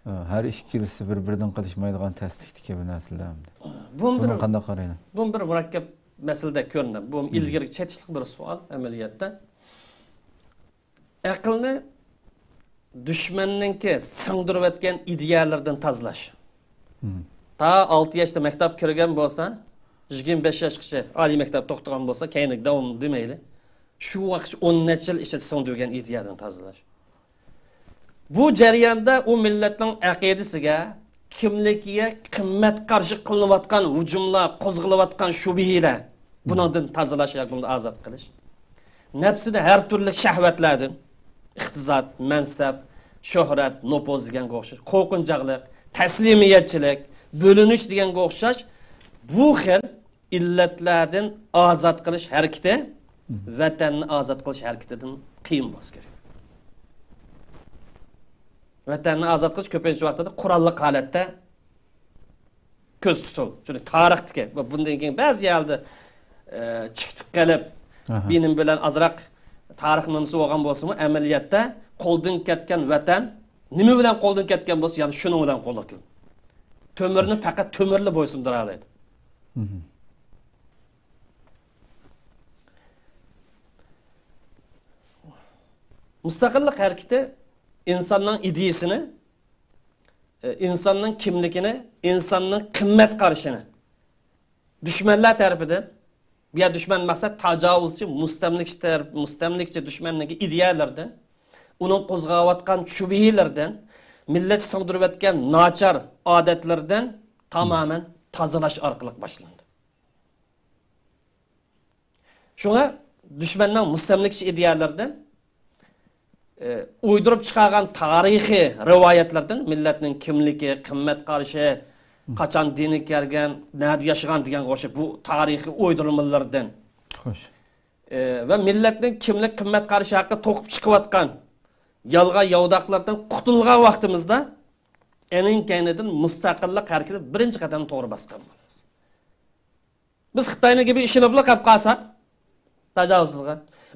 ئە، ھەر ئىككىلىسى بىر-بىرىدىن قېلىشمايدىغان تەسلىكتىكى بىر نەرسىلەر ئەمدى. بۇ بۇنى بىر، قانداق قارايلى؟ بۇ بىر مۇرەككەپ مەسىلىدەك كۆرۈنىدۇ. بۇ ئىلگىرىگە چېتىشلىق بىر سوئال ئەمەلىيەتتە. ئەقىلنى دۈشمەننىڭكى سىڭدۈرۈۋەتكەن ئىدىيەلىرىدىن تازىلاش. تا ئالتە ياشتا مەكتەپكە كىرگەن بولسا، يىگىرمە بەش ياشقىچە ئالىي مەكتەپ توختىغان بولسا، كەينىگە داۋام دېمەيلى. شۇ ۋاقىتقىچە ئون نەچچە يىل ئىچىدە سىڭدۈرگەن ئىدىيەدىن تازىلاش. بۇ جەرياندا ئۇ مىللەتنىڭ ئەقىدىسىگە، كىملىكىگە قىممەت قارشى قىلىنىۋاتقان ھۇجۇملار، قوزغىلىۋاتقان شۈبھىلەر، بۇنىڭدىن تازىلاش ياكى بۇنى ئازاد قىلىش. نەپسىدە ھەر تۈرلۈك شەھۋەتلەردىن، ئىقتىساد، مەنسەپ، شۆھرەت، نوپۇز دېگەنگە ئوخشاش، قورقۇنچاقلىق، تەسلىمىيەتچىلىك، بۆلۈنۈش دېگەنگە ئوخشاش بۇ خىل ئىللەتلەردىن ئازاد قىلىش ھەرىكىتى ۋەتەننى ئازاد قىلىش ھەرىكىتىدىن قىيىن بولسا كېرەك. ۋەتەننى ئازاد قىلىش كۆپىنچە ۋاقتىدا قوراللىق ھالەتتە كۆز تۇتۇلدى. چۈنكى تارىختىكى، بۇندىن كېيىن بەزى يەردە، ئە، چىقىپ قېلىپ، بىنىم بىلەن ئازراق تارىخ نېمىسى بولغان بولسىمۇ، ئەمەلىيەتتە قولدىن كەتكەن ۋەتەن نېمە بىلەن قولدىن كەتكەن بولسا، يەنە شۇنىڭ بىلەن قولغا كېلىدۇ. تۆمۈرنى پەقەت تۆمۈرلا بويسۇندۇرالايدۇ. مۇستەقىللىق ھەرىكىتى ئىنساننىڭ ئىدىيىسىنى ئىنساننىڭ كىملىكىنى، ئىنساننىڭ قىممەت قارىشىنى دۈشمەنلەر تەرىپىدىن، بۇ يەر دۈشمەن مەقسەت تاجاۋۇزچى، مۇستەملىكىچى تەرەپ، مۇستەملىكىچى دۈشمەننىڭكى ئىدىيەلىرىدىن، ئۇنىڭ قوزغاۋاتقان شۈبھىلىرىدىن، مىللەت سىڭدۈرۈۋەتكەن ناچار ئادەتلىرىدىن تامامەن تازىلاش ئارقىلىق باشلىنىدۇ. شۇڭا دۈشمەننىڭ مۇستەملىكىچى ئىدىيەلىرىدىن، ئە، ئويدۇرۇپ چىقارغان تارىخىي رىۋايەتلەردىن، مىللەتنىڭ كىملىكى، قىممەت قارىشى، قاچان دىنىغا كەلگەن، نەدە ياشىغان دېگەنگە ئوخشاپ بۇ تارىخىي ئويدۇرمىلىرىدىن، خوش. ئە، ۋە مىللەتنىڭ كىملىك، قىممەت قارىشى ھەققىدە توقۇپ چىقىۋاتقان يالغان ياۋىداقلاردىن قۇتۇلغان ۋاقتىمىزدا ئېنىڭ كەينىدىن مۇستەقىللىق ھەرىكىتى بىرىنچى قەدەمنى توغرا باسقان بولىمىز. بىز خىتاينىڭ گېپىگە ئىشىنىپلا قېلىپ قالساق، تاجاۋۇزچىلىققا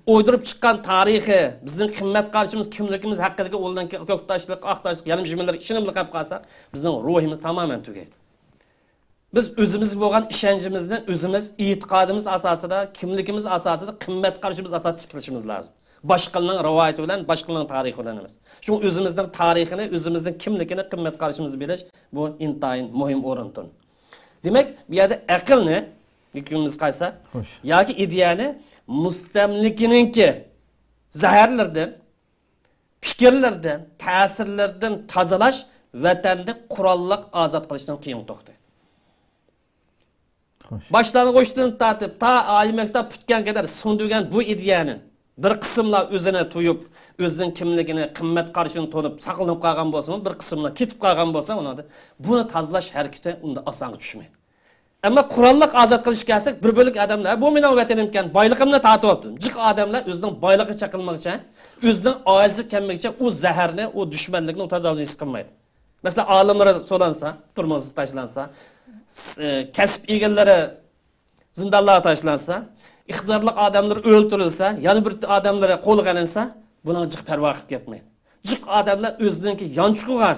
ئويدۇرۇپ چىققان تارىخى، بىزنىڭ قىممەت قارىشىمىز، كىملىكىمىز ھەققىدىكى ئۇلارنىڭ كۆكتاشلىق، ئاقتاشلىق، يالىمىش يېمىنلىرىگە ئىشىنىپلا قېلىپ قالساق، بىزنىڭ روھىمىز تامامەن تۈگەيدۇ. بىز ئۆزىمىزگە بولغان ئىشەنچىمىزنى ئۆزىمىز ئېتىقادىمىز ئاساسىدا، كىملىكىمىز ئاساسىدا، قىممەت قارىشىمىز ئاساسىدا تىكلىشىمىز لازىم. باشقىلارنىڭ رىۋايىتى بىلەن، باشقىلارنىڭ تارىخى بىلەن ئەمەس. شۇڭا ئۆزىمىزنىڭ تارىخىنى، ئۆزىمىزنىڭ كىملىكىنى، قىممەت قارىشىمىزنى بىلىش، بۇ ئىنتايىن مۇھىم ئورۇن تۇرىدۇ. دېمەك، بۇ يەردە ئەقىلنى، ھۆكمىمىز قايسا؟ خوش. ياكى ئىدىيەنى مۇستەملىكىنىڭكى زەھەرلىرىدىن، پىكىرلىرىدىن، تەسىرلىرىدىن تازىلاش ۋەتەننى قوراللىق ئازاد قىلىشنىڭ قىيىن توختى. خوش. باشلانغۇچتىن تارتىپ تا ئالىي مەكتەپ پۈتكەنگە قەدەر سۇندۇرغان بۇ ئىدىيەنى بىر قىسىملار ئۆزىنى تۇيۇپ، ئۆزىنىڭ كىملىكىنى، قىممەت قارىشىنى تونۇپ ساقلىنىپ قالغان بولسىمۇ، بىر قىسىملار كېتىپ قالغان بولسا، ئۇنىڭدا بۇنى تازىلاش ھەرىكىتى ئۇنداق ئاسانغا چۈشمەيدۇ. ئەمما قوراللىق ئازاد قىلىشقا كەلسەك، بىر بۆلەك ئادەملەر، «بۇ مېنىڭ ۋەتىنىمكەن، بايلىقىمنى تارتىۋاپتۇ.» جىق ئادەملەر ئۆزىنىڭ بايلىقى چېقىلمىغىچە، ئۆزىنىڭ ئائىلىسى كەلمىگىچە ئۇ زەھەرنى، ئۇ دۈشمەنلىكنى، ئۇ تاجاۋۇزنى ھېس قىلمايدۇ. مەسىلەن، ئالىملار سولانسا، تۈرمىگە تاشلانسا، س-، ئى، كەسىپ ئىگىلىرى زىندانلارغا تاشلانسا، ئىقتىدارلىق ئادەملىرى ئۆلتۈرۈلسە، يەنە بىر ئادەملىرى قولغا ئېلىنسا، بۇنىڭغا جىق پەرۋا قىلىپ كەتمەيدۇ. جىق ئادەملەر ئۆزىنىڭكى يانچۇقىغا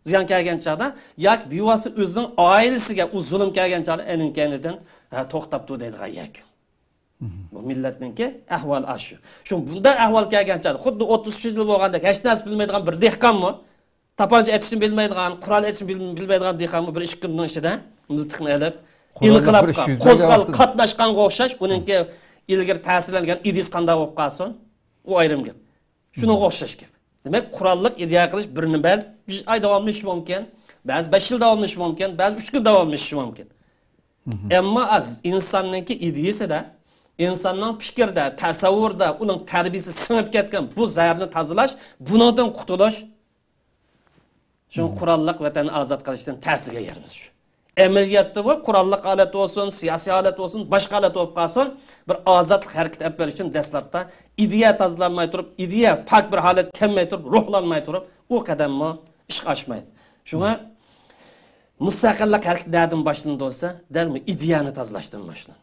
زىيان كەلگەن چاغدا ياكى بىۋاسىتە ئۆزىنىڭ ئائىلىسىگە ئۇ زۇلۇم كەلگەن چاغدا ئېنىڭ كەينىدىن، «ھە، توختاپتۇ» دەيدىغان يەكۈن. بۇ مىللەتنىڭكى ئەھۋالى ئاشۇ. شۇ بۇنداق ئەھۋال كەلگەن چاغدا خۇددى ئوتتۇز يىل بولغاندەك ھېچ نەرسە بىلمەيدىغان بىر دېھقانمۇ، تاپانچا ئېتىشنى بىلمەيدىغان، قورال ئېتىشنى بىل-، بىلمەيدىغان دېھقانمۇ بىر ئىككى كۈننىڭ ئىچىدە مىلتىقنى ئېلىپ، قوراللىق بىر ئىش ئىنقىلابقا يۈز بەرگەن قوزغال-، ۋاقتىدا قاتناشقانغا ئوخشاش، ئۇنىڭكى ئىلگىرى تەسىرلەنگەن ئىدىيىسى قانداق بولۇپ قالسۇن، ئۇ ئايرىم گەپ. شۇنىڭغا ئوخشاش گەپ. دېمەك، قوراللىق ئىدىيە قىلىش بىر نېمە، بىر ئاي داۋاملىشىشى مۇمكىن، بەزى بەش يىل داۋاملىشىشى مۇمكىن، بەزى ئۈچ كۈن داۋاملىشىشى مۇمكىن. ئەمما ئىنساننىڭكى ئىدىيىسىدە، ئىنساننىڭ پىكرىدە، تەسەۋۋۇرىدا، ئۇنىڭ تەربىيىسى سىڭىپ كەتكەن بۇ زەھەرنى تازىلاش، بۇنىڭدىن قۇتۇلۇش، شۇڭا قوراللىق ۋەتەننى ئازاد قىلىشتىن تەس دېگەن يېرىمىز شۇ. ئەمەلىيەتتە بۇ قوراللىق ھالەت بولسۇن، سىياسىي ھالەت بولسۇن، باشقا ھالەت بولۇپ قالسۇن، بىر ئازادلىق ھەرىكىتى ئېلىپ بېرىش ئۈچۈن دەسلەپتە ئىدىيە تازىلانماي تۇرۇپ، ئىدىيە پاك بىر ھالەتكە كەلمەي تۇرۇپ، روھلانماي تۇرۇپ، ئۇ قەدەممۇ ئىشقا ئاشمايدۇ. شۇڭا مۇستەقىللىق ھەرىكىتى نەدىن باشلىنىدۇ دېسە، دەل مۇ ئىدىيەنى تازىلاشتىن باشلىنىدۇ.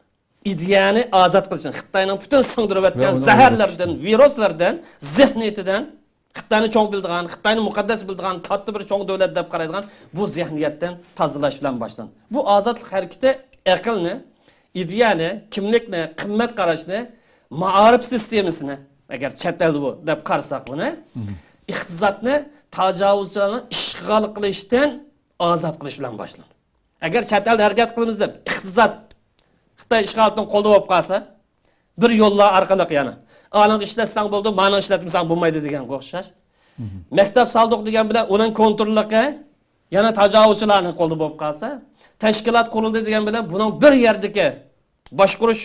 ئىدىيەنى ئازاد قىلىشنى، خىتاينىڭ پۈتۈن سىڭدۈرۈۋەتكەن زەھەرلىرىدىن، ۋىرۇسلاردىن، زېھنىيىتىدىن، خىتاينى چوڭ بىلىدىغان، خىتاينى مۇقەددەس بىلىدىغان، كاتتا بىر چوڭ دۆلەت دەپ قارايدىغان بۇ زېھنىيەتتىن تازىلاش بىلەن باشلىنىدۇ. بۇ ئازادلىق ھەرىكىتى ئەقىلنى، ئىدىيەنى، كىملىكنى، قىممەت قاراشنى، مائارىپ سىستېمىسىنى، ئەگەر چەت ئەلدە بۇ دەپ قارىساق بۇنى، ئىقتىسادنى تاجاۋۇزچىلارنىڭ ئىشغال قىلىشتىن ئازاد قىلىش بىلەن باشلىنىدۇ. ئەگەر چەت ئەلدە ھەرىكەت قىلىمىز دەپ، ئىقتىساد خىتاي ئىشغالىتىنىڭ قولىدا بولۇپ قالسا، بىر يوللار ئارقىلىق يەنە، ئانىڭغا ئىشلەتسەڭ بولىدۇ، مانىڭغا ئىشلەتمىسەڭ بولمايدۇ دېگەنگە ئوخشاش. مەكتەپ سالدۇق دېگەن بىلەن ئۇنىڭ كونتروللۇقى يەنە تاجاۋۇزچىلارنىڭ قولىدا بولۇپ قالسا، تەشكىلات قۇرۇلدى دېگەن بىلەن بۇنىڭ بىر يەردىكى باشقۇرۇش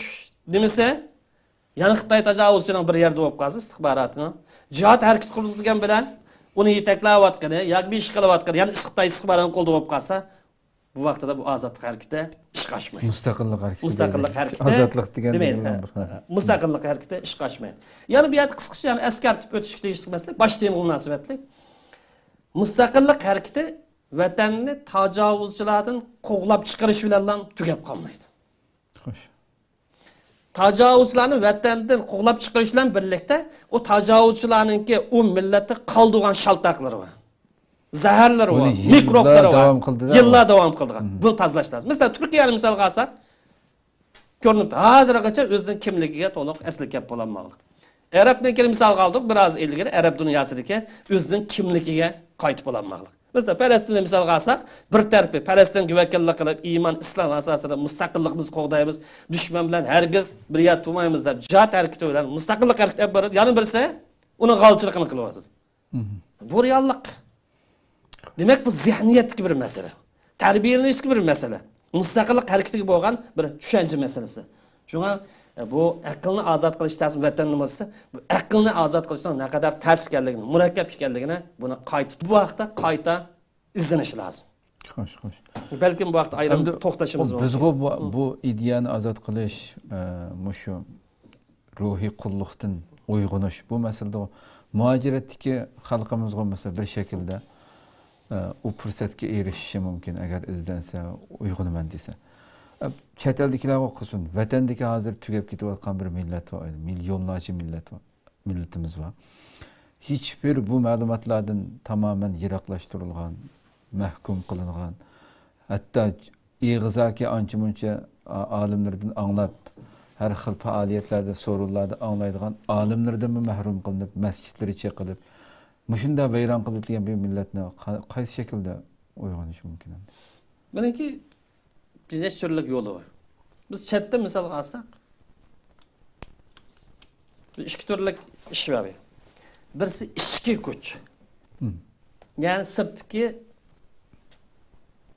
نېمىسى يەنە خىتاي تاجاۋۇزچىنىڭ بىر يەردە بولۇپ قالسا، ئىستىخباراتىنىڭ جىھاد ھەرىكىتى قۇرۇلدى دېگەن بىلەن ئۇنى يېتەكلەۋاتقىنى ياكى بىر ئىش قىلىۋاتقىنى يەنە خىتاي ئىستىخباراتىنىڭ قولىدا بولۇپ قالسا، بۇ ۋاقتىدا بۇ ئازادلىق ھەرىكىتى ئىشقا ئاشمايدۇ. مۇستەقىللىق ھەرىكىتى مۇستەقىللىق دېمەيدۇ. ھەرىكىتى دېمەيدۇ. دېمەيدۇ. ھە، ھە. مۇستەقىللىق ھەرىكىتى ئىشقا ئاشمايدۇ. يەنە بۇ يەردە قىسقىچە يەنە ئەسكەرتىپ ئۆتۈشكە تېگىشلىك مەسىلە، باش تېمىغا مۇناسىۋەتلىك. مۇستەقىللىق ھەرىكىتى ۋەتەننى تاجاۋۇزچىلاردىن قوغلاپ چىقىرىش بىلەنلا تۈگەپ قالمايدۇ. خوش. تاجاۋۇزچىلارنى ۋەتەندىن قوغلاپ چىقىرىش بىلەن بىرلىكتە، ئۇ تاجاۋۇزچىلارنىڭكى ئۇ مىللەتتە قالدۇرغان شالتاقلىرى بار. زەھەرلىرى بار، بۇنى يىللار مىكروبلىرى بار. داۋام قىلدى-دە. يىللار داۋام قىلىدىغان. مم. بۇنى تازىلاش لازىم. مىسالەن، تۈركىيەنى مىسالغا ئالساق، كۆرۈنۈپتۇ. ھازىرغىچە ئۆزىنىڭ كىملىكىگە تولۇق ئەسلىگە كەپ بولالماغلىق. ئەرەبنىڭكىنى مىسالغا ئالدۇق، بىر ئاز ئىلگىرى ئەرەب دۇنياسىدىكى ئۆزىنىڭ كىملىكىگە قايتىپ بولالماغلىق. مەسىلەن، پەلەستىننى مىسالغا ئالساق، بىر تەرىپى پەلەستىنگە ۋەكىللىك قىلىپ، ئىمان، ئىسلام ئاساسىدا مۇستەقىللىقىمىزنى قوغدايمىز، دۈشمەن بىلەن ھەرگىز بىر يەردە تۇرمايمىز دەپ، جىھاد ھەرىكىتى بىلەن مۇستەقىللىق ھەرىكىتى ئېلىپ بارىدۇ. يەنە بىرسى ئۇنىڭ غالچىلىقىنى قىلىۋاتىدۇ. بۇ رېئاللىق. دېمەك، بۇ زېھنىيەتتىكى بىر مەسىلە. تەربىيەلىنىشتىكى بىر مەسىلە. مۇستەقىللىق ھەرىكىتىگە بولغان بىر چۈشەنچە مەسىلىسى. شۇڭا، ئە، بۇ ئەقىلنى ئازاد قىلىش تەس ۋەتەندىن بولسا، بۇ ئەقىلنى ئازاد قىلىشنىڭ نەقەدەر تەس ئىكەنلىكىنى، مۇرەككەپ ئىكەنلىكىنى بۇنى قايتا، بۇ ھەقتە قايتا ئىزدىنىش لازىم. خوش، خوش. بەلكىم بۇ ھەقتە ئايرىم ئەمدى توختىلىشىمىز ئۇ مۇمكىن. بىزغۇ بۇ، بۇ ئىدىيەنى ئازاد قىلىش، ئە، مۇشۇ روھىي قۇللۇقتىن ئويغىنىش. بۇ مەسىلىدە مۇھاجىرەتتىكى خەلقىمىزغۇ مەسىلەن بىر شەكىلدە، ئە، ئۇ پۇرسەتكە ئېرىشىشى مۇمكىن، ئەگەر ئىزدەنسە، ئويغىنىمەن دېسە. ئە، چەت ئەلدىكىلەرغۇ قىلسۇن، ۋەتەندىكى ھازىر تۈگەپ كېتىۋاتقان بىر مىللەت بار، مىليونلارچە مىللەت بار، مىللىتىمىز بار. ھېچبىر بۇ مەلۇماتلاردىن تامامەن يىراقلاشتۇرۇلغان، مەھكۇم قىلىنغان، ھەتتا ئېغىزاكى ئانچە-مۇنچە ئا-، ئالىملىرىدىن ئاڭلاپ، ھەر خىل پائالىيەتلەردە، سورۇنلاردا ئاڭلايدىغان ئالىملىرىدىنمۇ مەھرۇم قىلىنىپ، مەسچىتلىرى چېقىلىپ، مۇشۇنداق ۋەيران قىلىۋېتىلگەن بىر مىللەتنى قا-، قايسى شەكىلدە ئويغىنىش مۇمكىن ئەمدى؟ بۇنىڭكى بىر نەچچە تۈرلۈك يولى بار. بىز چەتتە مىسالغا ئالساق، بىر ئىككى تۈرلۈك ئىش بار. بىرسى ئىچكى كۈچ. مم. يەنى سىرتتىكى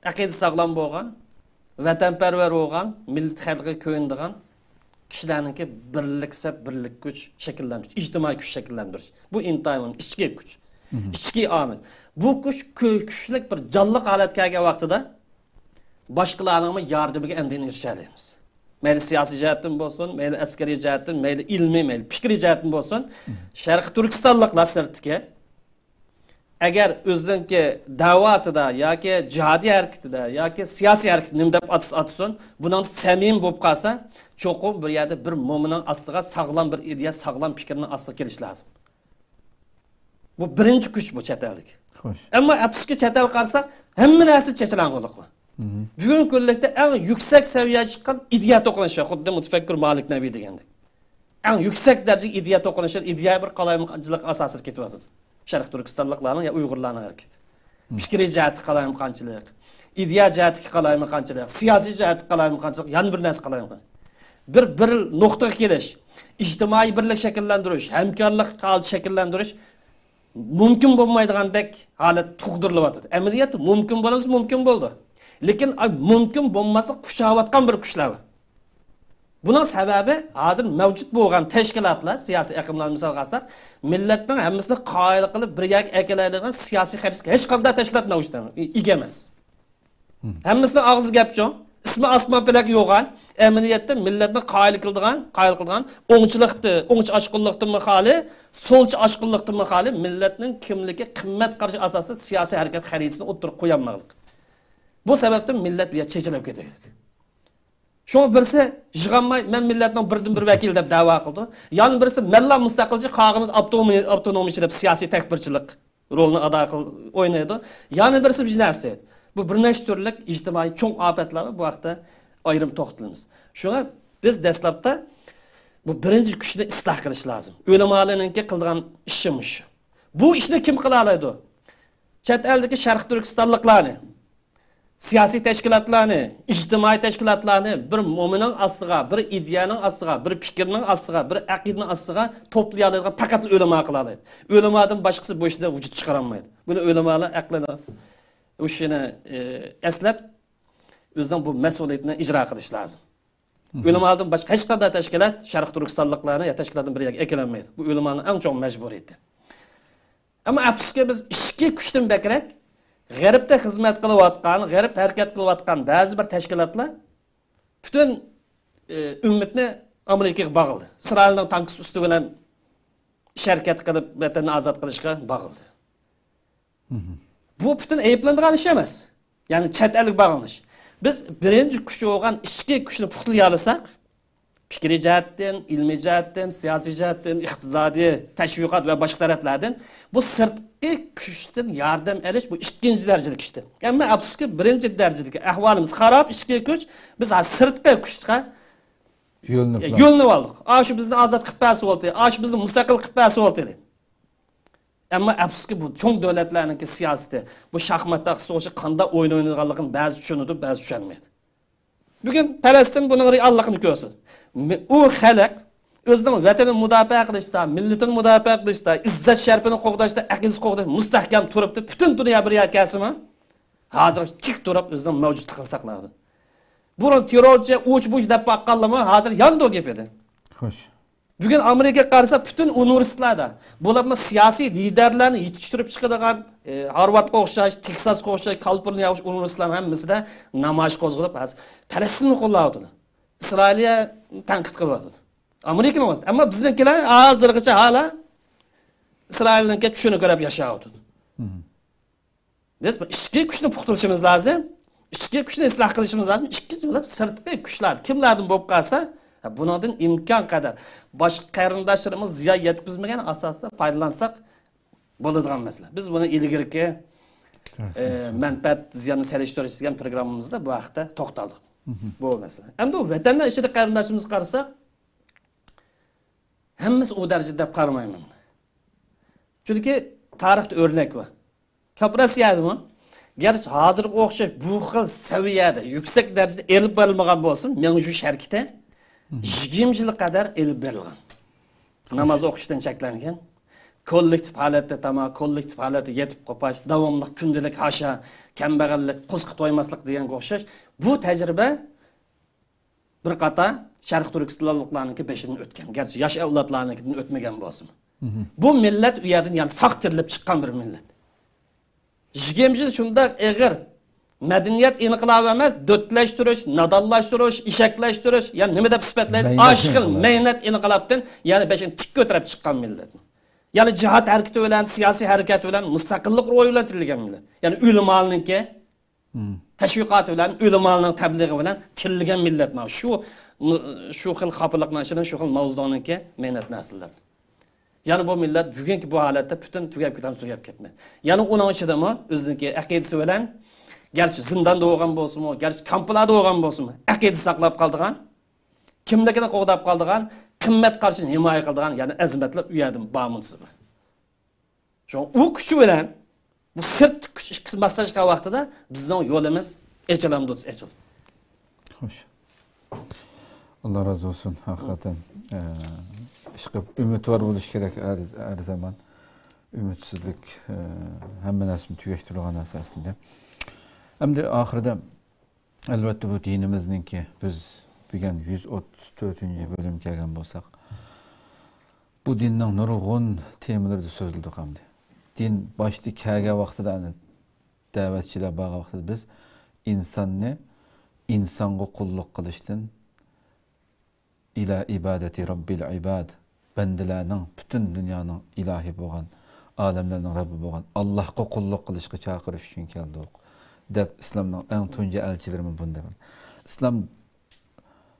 ئەقىدە ساغلام بولغان، ۋەتەنپەرۋەر بولغان، مىللەت خەلقىگە كۆيۈنىدىغان كىشىلەرنىڭكى بىرلىكسە بىرلىك كۈچ شەكىللەندۈرۈش، ئىجتىمائىي كۈچ شەكىللەندۈرۈش. بۇ ئىنتايىن مۇھىم. ئىچكى كۈچ. مم. ئىچكى ئامىل. بۇ كۈچ كۈ-، كۈچلۈك بىر جانلىق ھالەتكە كەلگەن ۋاقتىدا باشقىلارنىڭمۇ ياردىمىگە ئەمدى ئېرىشەلەيمىز. مەيلى سىياسىي جەھەتتىن بولسۇن، مەيلى ئەسكەرىي جەھەتتىن، مەيلى ئىلمىي، مەيلى پىكرىي جەھەتتىن بولسۇن، شەرقىي تۈركىستانلىقلار سىرتتىكى ئەگەر ئۆزىنىڭكى دەۋاسىدا ياكى جىھادىي ھەرىكىتىدە ياكى سىياسىي ھەرىكىتىدە نېمە دەپ ئاتىسا ئاتىسۇن، بۇنىڭدا سەمىمىي بولۇپ قالسا، چوقۇم بىر يەردە بىر مومىننىڭ ئاستىغا ساغلام بىر ئىدىيە، ساغلام پىكىرنىڭ ئاستىغا كېلىشى لازىم. بۇ بىرىنچى كۈچ بۇ چەت ئەلدىكى. خوش. ئەمما ئەپسۇسكى چەت ئەلگە قارىساق، ھەممە نەرسە چېچىلاڭغۇلۇق بار. مم. بۈگۈنكى كۈنلۈكتە ئەڭ يۈكسەك سەۋىيەگە چىققان ئىدىيە توقۇنۇشى، خۇددى مۇتەفەككۇر مالىك نەبى دېگەندەك. ئەڭ يۈكسەك دەرىجىدە ئىدىيە توقۇنۇشى، ئىدىيە بىر قالايمىقانچىلىق ئاساسىدا كېتىۋاتىدۇ. شەرقىي تۈركىستانلىقلارنىڭ يا ئۇيغۇرلارنىڭ ھەرىكىتى. مم. پىكرىي جەھەتتىكى قالايمىقانچىلىق، ئىدىيە جەھەتتىكى قالايمىقانچىلىق، سىياسىي جەھەتتىكى قالايمىقانچىلىق، يەنە بىر نەرسە قالايمىقانچىلىق. بىر، بىر نۇقتىغا كېلىش، ئىجتىمائىي بىرلىك شەكىللەندۈرۈش، ھەمكارلىق ھالىتى شەكىللەندۈرۈش مۇمكىن بولمايدىغاندەك ھالەت تۇغدۇرۇلۇۋاتىدۇ. ئەمەلىيەتتە مۇمكىن بولمىسا مۇمكىن بولىدۇ. لېكىن ئاي مۇمكىن بولماسلىق قۇچاۋاتقان بىر كۈچلەر بار. بۇنىڭ سەۋەبى ھازىر مەۋجۇت بولغان تەشكىلاتلار، سىياسىي ئېقىملارنى مىسالغا ئالساق، مىللەتنىڭ ھەممىسىنى قايىل قىلىپ بىر يەرگە ئەكېلەلەيدىغان سىياسىي خەرىتىگە ھېچقانداق تەشكىلات مەۋجۇت ئەمەس، ئىگە ئەمەس. مم. ھەممىسىنىڭ ئاغزى گەپ چوڭ، ئىسمى ئاسمان پەلەك يوغان، ئەمەلىيەتتە مىللەتنى قايىل قىلىدىغان، قايىل قىلىدىغان ئوڭچىلىقتا، ئوڭچە ئاشقۇنلۇقتىنمۇ خالىي، سولچە ئاشقۇنلۇقتىنمۇ خالىي، مىللەتنىڭ كىملىكى، قىممەت قارىشى ئاساسىدا سىياسىي ھەرىكەت خەرىتىسىنى ئوتتۇرىغا قويالماغلىق. بۇ سەۋەبتىن مىللەت بۇ يەر چېچىلىپ كېتىدۇ. شۇڭا بىرسى يىغالماي، مەن مىللەتنىڭ بىردىنبىر ۋەكىلى دەپ دەۋا قىلىدۇ. يەنە بىرسى مەنلا مۇستەقىلچى، قالغىنىمىز ئاپتونومىي، ئاپتونومىيچى دەپ سىياسىي تەكپىرچىلىك رولىنى ئادا قىل-، ئوينايدۇ. يەنە بىرسى بىر نەرسە دەيدۇ. بۇ بىر نەچچە تۈرلۈك ئىجتىمائىي چوڭ ئاپەتلەر بار، بۇ ھەقتە ئايرىم توختىلىمىز. شۇڭا بىز دەسلەپتە بۇ بىرىنچى كۈچنى ئىسلاھ قىلىش لازىم. ئۆلىمالارنىڭكى قىلىدىغان ئىشى مۇشۇ. بۇ ئىشنى كىم قىلالايدۇ؟ چەت ئەلدىكى شەرقىي تۈركىستانلىقلارنى، سىياسىي تەشكىلاتلارنى، ئىجتىمائىي تەشكىلاتلارنى بىر مومىننىڭ ئاستىغا، بىر ئىدىيەنىڭ ئاستىغا، بىر پىكىرنىڭ ئاستىغا، بىر ئەقىدىنىڭ ئاستىغا توپلىيالايدىغان پەقەتلا ئۆلىما قىلالايدۇ. ئۆلىمادىن باشقىسى بۇ ئىشتا ۋۇجۇد چىقىرالمايدۇ. بۇنى ئۆلىمالار ئەقلىنى، ئۇ ئىشنى، ئە، ئەسلەپ، ئۆزىنىڭ بۇ مەسئۇلىيىتىنى ئىجرا قىلىشى لازىم. مم. ئۆلىمالاردىن باشقا ھېچقانداق تەشكىلات شەرقىي تۈركىستانلىقلارنى يا تەشكىلاتنى بىر يەرگە ئەكېلەلمەيدۇ. بۇ ئۆلىمالارنىڭ ئەڭ چوڭ مەجبۇرىيىتى. ئەمما ئەپسۇسكى، بىز ئىچكى كۈچتىن بەكرەك غەربتە خىزمەت قىلىۋاتقان، غەربتە ھەرىكەت قىلىۋاتقان بەزى بىر تەشكىلاتلار پۈتۈن، ئى، ئۈممىتىنى ئامېرىكىغا باغلىدى. ئىسرائىلنىڭ تانكىسى ئۈستى بىلەن ئىش ھەرىكەت قىلىپ، ۋەتەننى ئازاد قىلىشقا باغلىدى. مم. بۇ پۈتۈن ئەيىبلىنىدىغان ئىش ئەمەس. يەنى چەت ئەلگە باغلىنىش. بىز بىرىنچى كۈچ بولغان ئىچكى كۈچنى پۇختىلىيالىساق، پىكرىي جەھەتتىن، ئىلمىي جەھەتتىن، سىياسىي جەھەتتىن، ئىقتىسادىي، تەشۋىقات ۋە باشقا تەرەپلەردىن بۇ سىرتقى كۈچتىن ياردەم ئېلىش، بۇ ئىككىنچى دەرىجىلىك كۈچتىن. ئەمما ئەپسۇسكى، بىرىنچى دەرىجىدىكى ئەھۋالىمىز خاراب، ئىچكى كۈچ، بىز ھازىر سىرتقى كۈچكە يۆلىنىپ يۆلىنىپ ئالدۇق. ئاشۇ بىزنى ئازاد قىلىپ بەرسە بولدى، ئاشۇ بىزنى مۇستەقىل قىلىپ بەرسە بولدى دەپ. ئەمما ئەپسۇسكى، بۇ چوڭ دۆلەتلەرنىڭكى سىياسىتى، بۇ شاخمات تاختىسى ئوخشاش قانداق ئويۇن ئوينايدىغانلىقىنى بەزى چۈشىنىدۇ، بەزى چۈشەنمەيدۇ. بۈگۈن پەلەستىن بۇنىڭ رېئاللىقىنى كۆرسىتىدۇ. مە-، ئۇ خەلق ئۆزىنىڭ ۋەتىنىنى مۇداپىئە قىلىشتا، مىللىتىنى مۇداپىئە قىلىشتا، ئىززەت شەرىپىنى قوغداشتا، ئەقىدىسى قوغداشتا مۇستەھكەم تۇرۇپتۇ. پۈتۈن دۇنيا بىر يەرگە كەلسىمۇ، ھازىرغىچە تىك تۇرۇپ ئۆزىنىڭ مەۋجۇتلۇقىنى ساقلاۋاتىدۇ. بۇرۇن تېررورچى، ئۇچ-بۇچ دەپ باققانلىرىمۇ ھازىر ياندۇ گېپىدە. خوش. بۈگۈن ئامېرىكىغا قارىسا، پۈتۈن ئۇنىۋېرسىتېتلاردا، بولۇپمۇ سىياسىي لىدەرلەرنى يېتىشتۈرۈپ چىقىدىغان، ئى، ھارۋاردقا ئوخشاش، تېكساسقا ئوخشاش، كالىفورنىيەگە ئوخشاش ئۇنىۋېرسىتېتلارنىڭ ھەممىسىدە نامايىش قوزغىلىپ، ھازىر پەلەستىننى قوللاۋاتىدۇ. ئىسرائىلىيە تەنقىد قىلىۋاتىدۇ. ئامېرىكىنىڭ ئۆزى. ئەمما بىزنىڭكىلەر ھازىرغىچە ھالا ئىسرائىلنىڭكى چۈشىنى كۆرۈپ ياشاۋاتىدۇ. مم. بىز ئىچكى كۈچنى پۇختىلىشىمىز لازىم. ئىچكى كۈچنى ئىسلاھ قىلىشىمىز لازىم. ئىككىنچى بولۇپ، سىرتقى كۈچلەر كىملەردىن بولۇپ قالسا، بۇنىڭدىن ئىمكان قەدەر باشقا قېرىنداشلىرىمىز زىيان يەتكۈزمىگەن ئاساستا پايدىلانساق بولىدىغان مەسىلە. بىز بۇنى ئىلگىرىكى، ئە، مەنپەئەت زىياننى سېلىشتۇرۇش دېگەن پروگراممىمىزدا بۇ ھەقتە توختالدۇق. مم. بۇ مەسىلە. ئەمدى ئۇ ۋەتەننىڭ ئىچىدە قېرىنداشلىرىمىزغا قارىساق، ھەممىسى ئۇ دەرىجىدە دەپ قارىمايمەن. چۈنكى تارىختا ئۆرنەك بار. كاپىراسىيادىمۇ، گەرچە ھازىرغا ئوخشاش بۇ خىل سەۋىيەدە، يۈكسەك دەرىجىدە ئېلىپ بېرىلمىغان بولسىمۇ، مېڭە جۈيۈش ھەرىكىتى يىگىرمە يىل قەدەر ئېلىپ بېرىلغان. ناماز ئوقۇشتىن چەكلەنگەن، كوللېكتىپ ھالەتتە تاماق، كوللېكتىپ ھالەتتە يېتىپ قوپاش، داۋاملىق كۈندىلىك ھاشا، كەمبەغەللىك، قورسىقى تويماسلىق دېگەنگە ئوخشاش بۇ تەجرىبە بىر قاتار شەرقىي تۈركىستانلىقلارنىڭكى بېشىدىن ئۆتكەن. گەرچە ياش ئەۋلادلارنىڭكىدىن ئۆتمىگەن بولسىمۇ. مم. بۇ مىللەت ئۇ يەردىن يەنە ساق تىرىلىپ چىققان بىر مىللەت. يىگىرمە يىل شۇنداق ئېغىر مەدەنىيەت ئىنقىلابى ئەمەس، دۆتلەشتۈرۈش، نادانلاشتۇرۇش، ئېشەكلەشتۈرۈش، يەنە نېمە دەپ سۈپەتلەيدۇ؟ مەينەت ئاشۇ خىل ئىنقىلابى. مەينەت ئىنقىلابتىن يەنە بېشىنى تىك كۆتۈرۈپ چىققان مىللەت. يەنە جىھاد ھەرىكىتى بىلەن، سىياسىي ھەرىكەت بىلەن، مۇستەقىللىق روھى بىلەن تىرىلگەن مىللەت. يەنە ئۆلىمالارنىڭكى مم. تەشۋىقاتى بىلەن، ئۆلىمالارنىڭ تەبلىغى بىلەن تىرىلگەن مىللەت مانا شۇ، شۇ خىل خاپىلىقنىڭ ئىچىدىن شۇ خىل ماۋزۇدۇڭنىڭكى مەينەت نەسىللەر. يەنە بۇ مىللەت بۈگۈنكى بۇ ھالەتتە پۈتۈن تۈگەپ كېتەمدۇ، تۈگەپ كەتمەيدۇ. يەنە ئۇنىڭ ئىچىدىمۇ ئۆزىنىڭكى ئەقىدىسى بىلەن، گەرچە زىنداندا بولغان بولسىمۇ، گەرچە كامپلاردا بولغان بولسىمۇ، ئەقىدە ساقلاپ قالىدىغان، كىملىكىنى قوغداپ قالىدىغان، قىممەت قارىشىنى ھىمايە قىلىدىغان يەنە ئەزىمەتلەر ئۇ يەردىمۇ بار مۇنتىزىر. شۇڭا ئۇ كۈچى بىلەن بۇ سىرتقى كۈچ ئىككىسى ماسلاشقان ۋاقتىدا بىزنىڭ يولىمىز ئېچىلامدۇ دېسە ئېچىلىدۇ. خوش. ئاللا رازى بولسۇن. ھەقىقەتەن، ئە، ئىشقىلىپ ئۈمىدۋار بولۇش كېرەك ھەر، ھەر زامان. ئۈمىدسىزلىك، ئە، ھەممە نەرسىنى تۈگەشتۈرىدىغان نەرسە ئەسلىدە. ئەمدى ئاخىرىدا، ئەلۋەتتە، بۇ دىنىمىزنىڭكى، بىز بۈگۈن يۈز ئوتتۇز تۆتىنچى بۆلۈمگە كەلگەن بولساق، بۇ دىننىڭ نۇرغۇن تېمىلىرىدا سۆزلىدۇق ئەمدى. دىن باشتا كەلگەن ۋاقتىدا، ئەنە، دەۋەتچىلەر بارغان ۋاقتىدا بىز ئىنساننى ئىنسانغا قۇللۇق قىلىشتىن، ئىلە ئىبادەتى رەببىل ئىباد، بەندىلەرنىڭ، پۈتۈن دۇنيانىڭ ئىلاھى بولغان، ئالەملەرنىڭ رەببى بولغان ئاللاھقا قۇللۇق قىلىشقا چاقىرىش ئۈچۈن كەلدۇق، دەپ ئىسلامنىڭ ئەڭ تۇنجى ئەلچىلىرىمۇ بۇنى دەپ. ئىسلام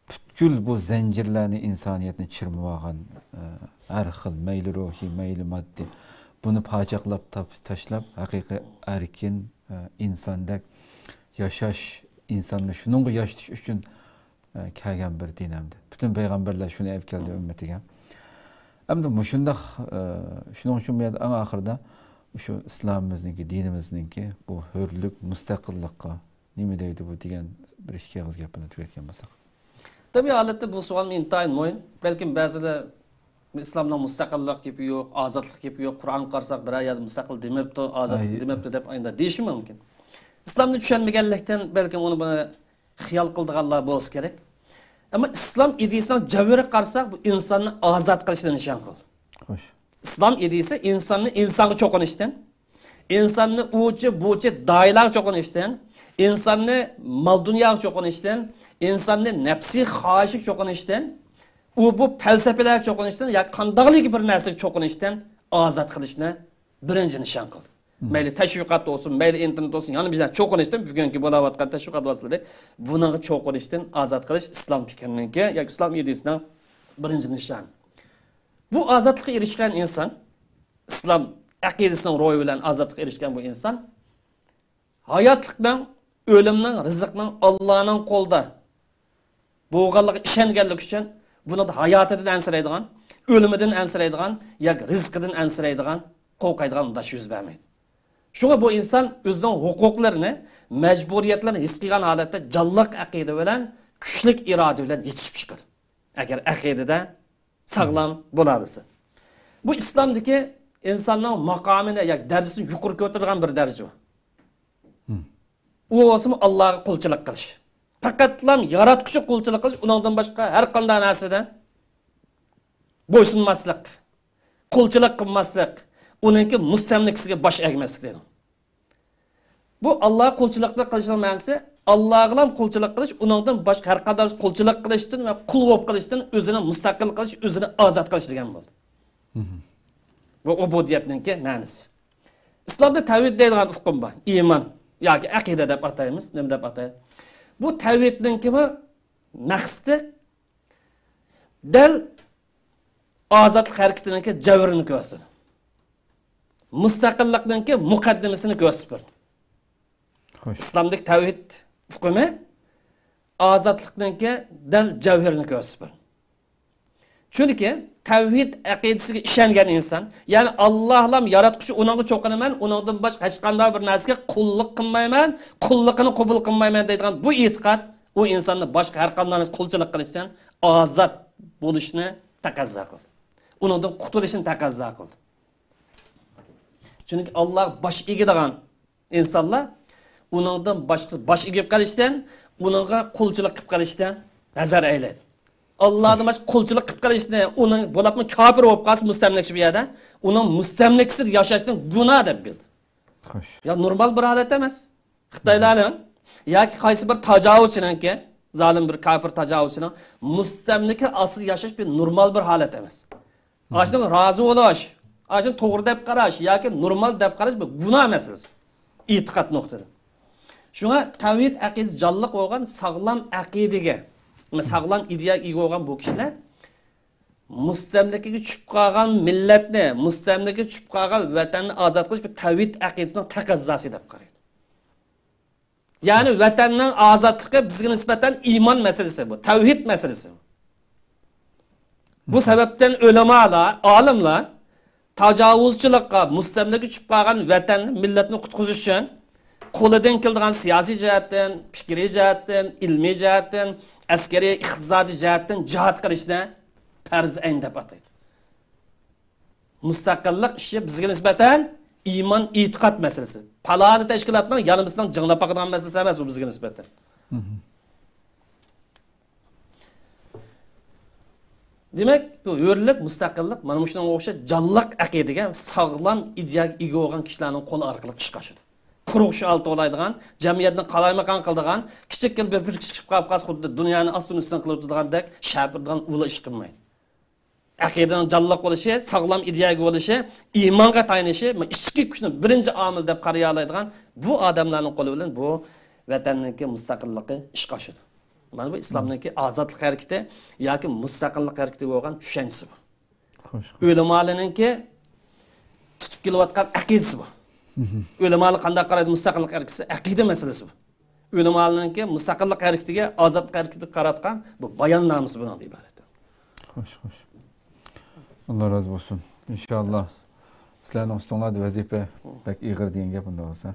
پۈتكۈل بۇ زەنجىرلەرنى، ئىنسانىيەتنى چىرمىۋالغان، ئە، ھەر خىل، مەيلى روھىي، مەيلى ماددىي، بۇنى پاچاقلاپ تاپ-، تاشلاپ، ھەقىقىي ئەركىن، ئە، ئىنساندەك ياشاش، ئىنساننى شۇنىڭغا ياشىتىش ئۈچۈن، ئە، كەلگەن بىر دىن ئەمدى. پۈتۈن پەيغەمبەرلەر شۇنى ئېلىپ كەلدى ئۈممىتىگە. ئەمدى مۇشۇنداق، ئە، شۇنىڭ ئۈچۈن بۇ يەردە ئەڭ ئاخىرىدا مۇشۇ ئىسلامىمىزنىڭكى، دىنىمىزنىڭكى بۇ ھۆرلۈك، مۇستەقىللىققا نېمە دەيدۇ بۇ دېگەن بىر ئىككى ئېغىز گەپنى تۈگەتكەن بولساق. تەبىئىي ھالەتتە بۇ سوئال ئىنتايىن مۇھىم. بەلكىم بەزىلەر، «ئىسلامنىڭ مۇستەقىللىق گېپى يوق، ئازادلىق گېپى يوق، قۇرئانغا قارىساق بىرەر يەردە مۇستەقىل دېمەپتۇ، ئازادلىق ئاي- دېمەپتۇ» دەپ ئاينىدا دېيىشى مۇمكىن. ئىسلامنى چۈشەنمىگەنلىكتىن بەلكىم ئۇنى بۇنى خىيال قىلىدىغانلار بولسا كېرەك. ئەمما ئىسلام ئىدىيىسىنىڭ جەۋھىرىگە قارىساق، بۇ ئىنساننى ئازاد قىلىشنى نىشان قىلىدۇ. خوش. ئىسلام ئىدىيىسى ئىنساننى ئىنسانغا چوقۇنۇشتىن، ئىنساننى ئۇچى بۇچى داھىيلارغا چوقۇنۇشتىن، ئىنساننى مال دۇنياغا چوقۇنۇشتىن، ئىنساننى نەپسىي خاھىشقا چوقۇنۇشتىن، ئۇ بۇ پەلسەپىلەرگە چوقۇنۇشتىن ياكى قانداقلىكى بىر نەرسىگە چوقۇنۇشتىن ئازاد قىلىشنى بىرىنچى نىشان قىلدى. مم. مەيلى تەشۋىقات بولسۇن، مەيلى ئىنتېرنېت بولسۇن، يەنە بىر نەرسە چوقۇنۇشتىن، بۈگۈنكى بولاۋاتقان تەشۋىقات ۋاسىتىلىرى بۇنىڭغا چوقۇنۇشتىن ئازاد قىلىش ئىسلام پىكرىنىڭكى ياكى ئىسلام ئىدىيىسىنىڭ بىرىنچى نىشانى. بۇ ئازادلىققا ئېرىشكەن ئىنسان، ئىسلام ئەقىدىسىنىڭ روھى بىلەن ئازادلىققا ئېرىشكەن بۇ ئىنسان ھاياتلىقنىڭ، ئۆلۈمنىڭ، رىزىقنىڭ ئاللانىڭ قولىدا بولغانلىقىغا ئىشەنگەنلىكى ئۈچۈن بۇنىڭدا ھاياتىدىن ئەنسىرەيدىغان، ئۆلۈمىدىن ئەنسىرەيدىغان ياكى رىزقىدىن ئەنسىرەيدىغان قورقايدىغان ئۇنداش يۈز بەرمەيدۇ. شۇڭا بۇ ئىنسان ئۆزىنىڭ ھوقۇقلىرىنى، مەجبۇرىيەتلىرىنى ھېس قىلغان ھالەتتە جانلىق ئەقىدە بىلەن، كۈچلۈك ئىرادە بىلەن يېتىشىپ چىقىدۇ. ئەگەر ئەقىدىدە ساغلام بولالىسا. بۇ ئىسلامدىكى ئىنساننىڭ ماقامىنى ياكى دەرىجىسىنى يۇقىرى كۆتۈرىدىغان بىر دەرىجە بۇ. ئۇ بولسىمۇ ئاللاغا قۇلچىلىق قىلىش. پەقەتلا ياراتقۇچىغا قۇلچىلىق قىلىش، ئۇنىڭدىن باشقا ھەر قانداق نەرسىدە بويسۇنماسلىق، قۇلچىلىق قىلماسلىق، ئۇنىڭكى مۇستەملىكىسىگە باش ئەگمەسلىك دەيدۇ. بۇ ئاللاغا قۇلچىلىق قىلىشنىڭ مەنىسى، ئاللاغىلا قۇلچىلىق قىلىش، ئۇنىڭدىن باشقا ھەر قانداق قۇلچىلىق قىلىشتىن ۋە قۇل بولۇپ قېلىشتىن ئۆزىنى مۇستەقىل قىلىش، ئۆزىنى ئازاد قىلىش دېگەن بولدى. بۇ ئۇبۇدىيەتنىڭكى مەنىسى. ئىسلامدا تەۋھىد دەيدىغان ئۇقۇم بار. ئىمان ياكى ئەقىدە دەپ ئاتايمىز، نېمە دەپ ئاتايمىز؟ بۇ تەۋھىدنىڭكىمۇ مەقسىتى دەل ئازادلىق ھەرىكىتىنىڭكى جەۋھىرىنى كۆرسىتىدۇ. مۇستەقىللىقنىڭكى مۇقەددىمىسىنى كۆرسىتىپ بەردى. خوش. ئىسلامدىكى تەۋھىد ئۇقۇمى ئازادلىقنىڭكى دەل جەۋھىرىنى كۆرسىتىپ بەردى. چۈنكى تەۋھىد ئەقىدىسىگە ئىشەنگەن ئىنسان، يەنى ئاللاھلام ياراتقۇچى، ئۇنىڭغا چوقۇنىمەن، ئۇنىڭدىن باشقا ھېچقانداق بىر نەرسىگە قۇللۇق قىلمايمەن، قۇللۇقىنى قوبۇل قىلمايمەن دەيدىغان بۇ ئېتىقاد ئۇ ئىنساننى باشقا ھەر قانداق نەرسە قۇلچىلىق قىلىشتىن ئازاد بولۇشنى تەقەززا قىلدى. ئۇنىڭدىن قۇتۇلۇشنى تەقەززا قىلدى. چۈنكى ئاللاغا باش ئېگىدىغان ئىنسانلار ئۇنىڭدىن باشقا باش ئېگىپ قېلىشتىن، ئۇنىڭغا قۇلچىلىق قىلىپ قېلىشتىن ھەزەر ئەيلەيدۇ. ئاللادىن باشقا قۇلچىلىق قىلىپ قېلىشنى، ئۇنىڭ بولۇپمۇ كاپىر بولۇپ قالسا مۇستەملىكىچى بۇ يەردە، ئۇنىڭ مۇستەملىكىسىدە ياشاشنى گۇناھ دەپ بىلدى. خوش. يا نورمال بىر ھالەت ئەمەس. خىتايلارنىڭ ياكى قايسى بىر تاجاۋۇزچىنىڭكى، زالىم بىر كاپىر تاجاۋۇزچىنىڭ مۇستەملىكە ئاستىدا ياشاش بىر نورمال بىر ھالەت ئەمەس. ئاشۇنىڭ رازى بولۇش، ئاشۇنى توغرا دەپ قاراش ياكى نورمال دەپ قاراش بىر گۇناھ مەسىلىسى. ئېتىقاد نۇقتىدىن. شۇڭا تەۋھىد ئەقىدىسى جانلىق بولغان ساغلام ئەقىدىگە، ساغلام ئىدىيەگە ئىگە بولغان بۇ كىشىلەر مۇستەملىكىگە چۈشۈپ قالغان مىللەتنى، مۇستەملىكىگە چۈشۈپ قالغان ۋەتەننى ئازاد قىلىش بىر تەۋھىد ئەقىدىسىنىڭ تەقەززاسى دەپ قارايدۇ. يەنى ۋەتەننىڭ ئازادلىقى بىزگە نىسبەتەن ئىمان مەسىلىسى بۇ، تەۋھىد مەسىلىسى. بۇ سەۋەبتىن ئۆلىمالار، ئالىملار تاجاۋۇزچىلىققا، مۇستەملىكىگە چۈشۈپ قالغان ۋەتەننى، مىللەتنى قۇتقۇزۇش ئۈچۈن قولىدىن كېلىدىغان سىياسىي جەھەتتىن، پىكرىي جەھەتتىن، ئىلمىي جەھەتتىن، ئەسكىرىي، ئىقتىسادىي جەھەتتىن جىھاد قىلىشنى پەرز ئەين دەپ ئاتايدۇ. مۇستەقىللىق ئىشى بىزگە نىسبەتەن ئىمان، ئېتىقاد مەسىلىسى. پالانى تەشكىلاتنىڭ يانىمىسىنىڭ جىڭلاپ باقىدىغان مەسىلىسى ئەمەس بۇ بىزگە نىسبەتەن. دېمەك، بۇ ھۆرلۈك، مۇستەقىللىق، مانا مۇشۇنىڭغا ئوخشاش جانلىق ئەقىدىگە، ساغلام ئىدىيەگە ئىگە بولغان كىشىلەرنىڭ قولى ئارقىلىق ئىشقا ئاشىدۇ. قۇرۇق شوئار توۋلايدىغان، جەمئىيەتنى قالايمىقان قىلىدىغان، كىچىك بىر، بىر كىشى چىقىپ قالسا، خۇددى دۇنيانى ئاستىن ئۈستۈن قىلىۋېتىدىغاندەك شەپىرىدىغان ئۇلار ئىش قىلمايدۇ. ئەقىدىنىڭ جانلىق بولۇشى، ساغلام ئىدىيەگە بولۇشى، ئىمانغا تايىنىشى، ئىچكى كۈچنىڭ بىرىنچى ئامىل دەپ قارىيالايدىغان بۇ ئادەملەرنىڭ قولى بىلەن بۇ ۋەتەننىڭكى مۇستەقىللىقى ئىشقا ئاشىدۇ. مانا بۇ ئىسلامنىڭكى ئازادلىق ھەرىكىتى ياكى مۇستەقىللىق ھەرىكىتىگە بولغان چۈشەنچىسى بۇ. خوش، خوش. ئۆلىمالىرىنىڭكى تۇتۇپ كېلىۋاتقان ئەقىدىسى بۇ. ئۆلىمالار قانداق قارايدۇ مۇستەقىللىق ھەرىكىتىسى؟ ئەقىدە مەسىلىسى بۇ. ئۆلىمالارنىڭكى مۇستەقىللىق ھەرىكىتىگە، ئازادلىق ھەرىكىتىگە قاراتقان بۇ باياننامىسى بۇنىڭدىن ئىبارەت. خوش، خوش. ئاللا رازى بولسۇن. ئىنشاللا. سىلەرنىڭ ئۈستۈڭلاردا ۋەزىپە بەك ئېغىر دېگەن گەپ ئۇنداق بولسا.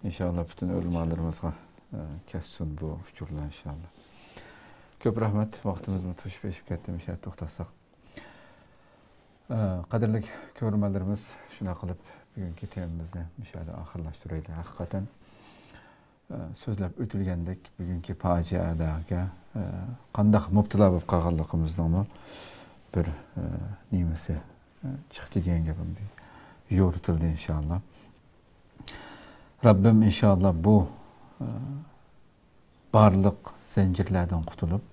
ئىنشاللا پۈتۈن ئۆلىمالىرىمىزغا، ئە، كەتسۇن بۇ ئۇچۇرلار ئىنشاللا. كۆپ رەھمەت. ۋاقتىمىزمۇ توشۇپ ئېشىپ كەتتى. مۇشۇ يەردە توختاتساق. ئە، قەدىرلىك كۆرۈرمەنلىرىمىز، شۇنداق قىلىپ بۈگۈنكى تېمىمىزنى مۇشۇ يەردە ئاخىرلاشتۇرايلى. ھەقىقەتەن، ئە، سۆزلەپ ئۆتۈلگەندەك بۈگۈنكى پاجىئەلەرگە، ئە، قانداق مۇپتىلا بولۇپ قالغانلىقىمىزنىڭمۇ بىر، ئە، نېمىسى، ئە، چىقتى دېگەن گەپىم يورۇتۇلدى ئىنشاللا. رەببىم ئىنشاللا بۇ، ئە، بارلىق زەنجىرلەردىن قۇتۇلۇپ،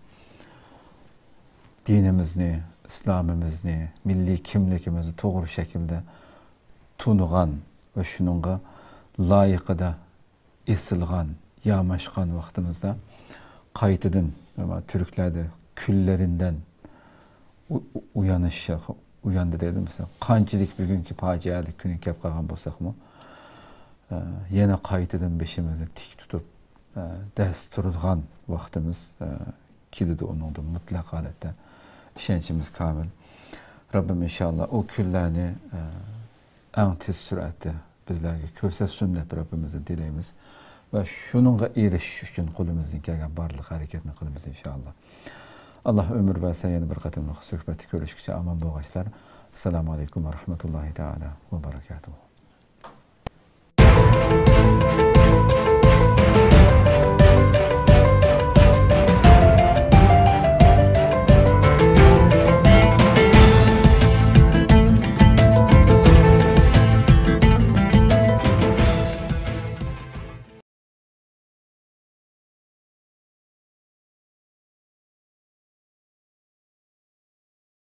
دىنىمىزنى، ئىسلامىمىزنى، مىللىي كىملىكىمىزنى توغرا شەكىلدە تونۇغان ۋە شۇنىڭغا لايىقىدا ئېسىلغان، ياماشقان ۋاقتىمىزدا قايتىدىن، تۈركلەردە كۈنلىرىندىن ئۇ-، ئۇ-، ئۇيانىش، ئۇياندى دەيدۇ. مەسىلەن، قانچىلىك بۈگۈنكى پاجىئەلىك كۈنگە كەپ قالغان بولساقمۇ، ئە، يەنە قايتىدىن بېشىمىزنى تىك تۇتۇپ، ئە، دەس تۇرىدىغان ۋاقتىمىز، ئە، كېلىدۇ ئۇنىڭدا مۇتلەق ھالەتتە. ئىشەنچىمىز كامىل. رەببىم ئىنشاللا ئۇ كۈنلەرنى، ئە، ئەڭ تېز سۈرئەتتە بىزلەرگە كۆرسەتسۇن دەپ رەببىمىزدىن تىلەيمىز. ۋە شۇنىڭغا ئېرىشىش ئۈچۈن قولىمىزدىن كەلگەن بارلىق ھەرىكەتنى قىلىمىز، ئىنشائاللا. ئاللا ئۆمۈر بەرسە، يەنە بىر قېتىملىق سۆھبەتتە كۆرۈشكىچە ئامان بولغايسىلەر. ئەسسالامۇ ئەلەيكۇم ۋە رەھمەتۇللاھى تائالا ۋە بەرەكاتۇھۇ.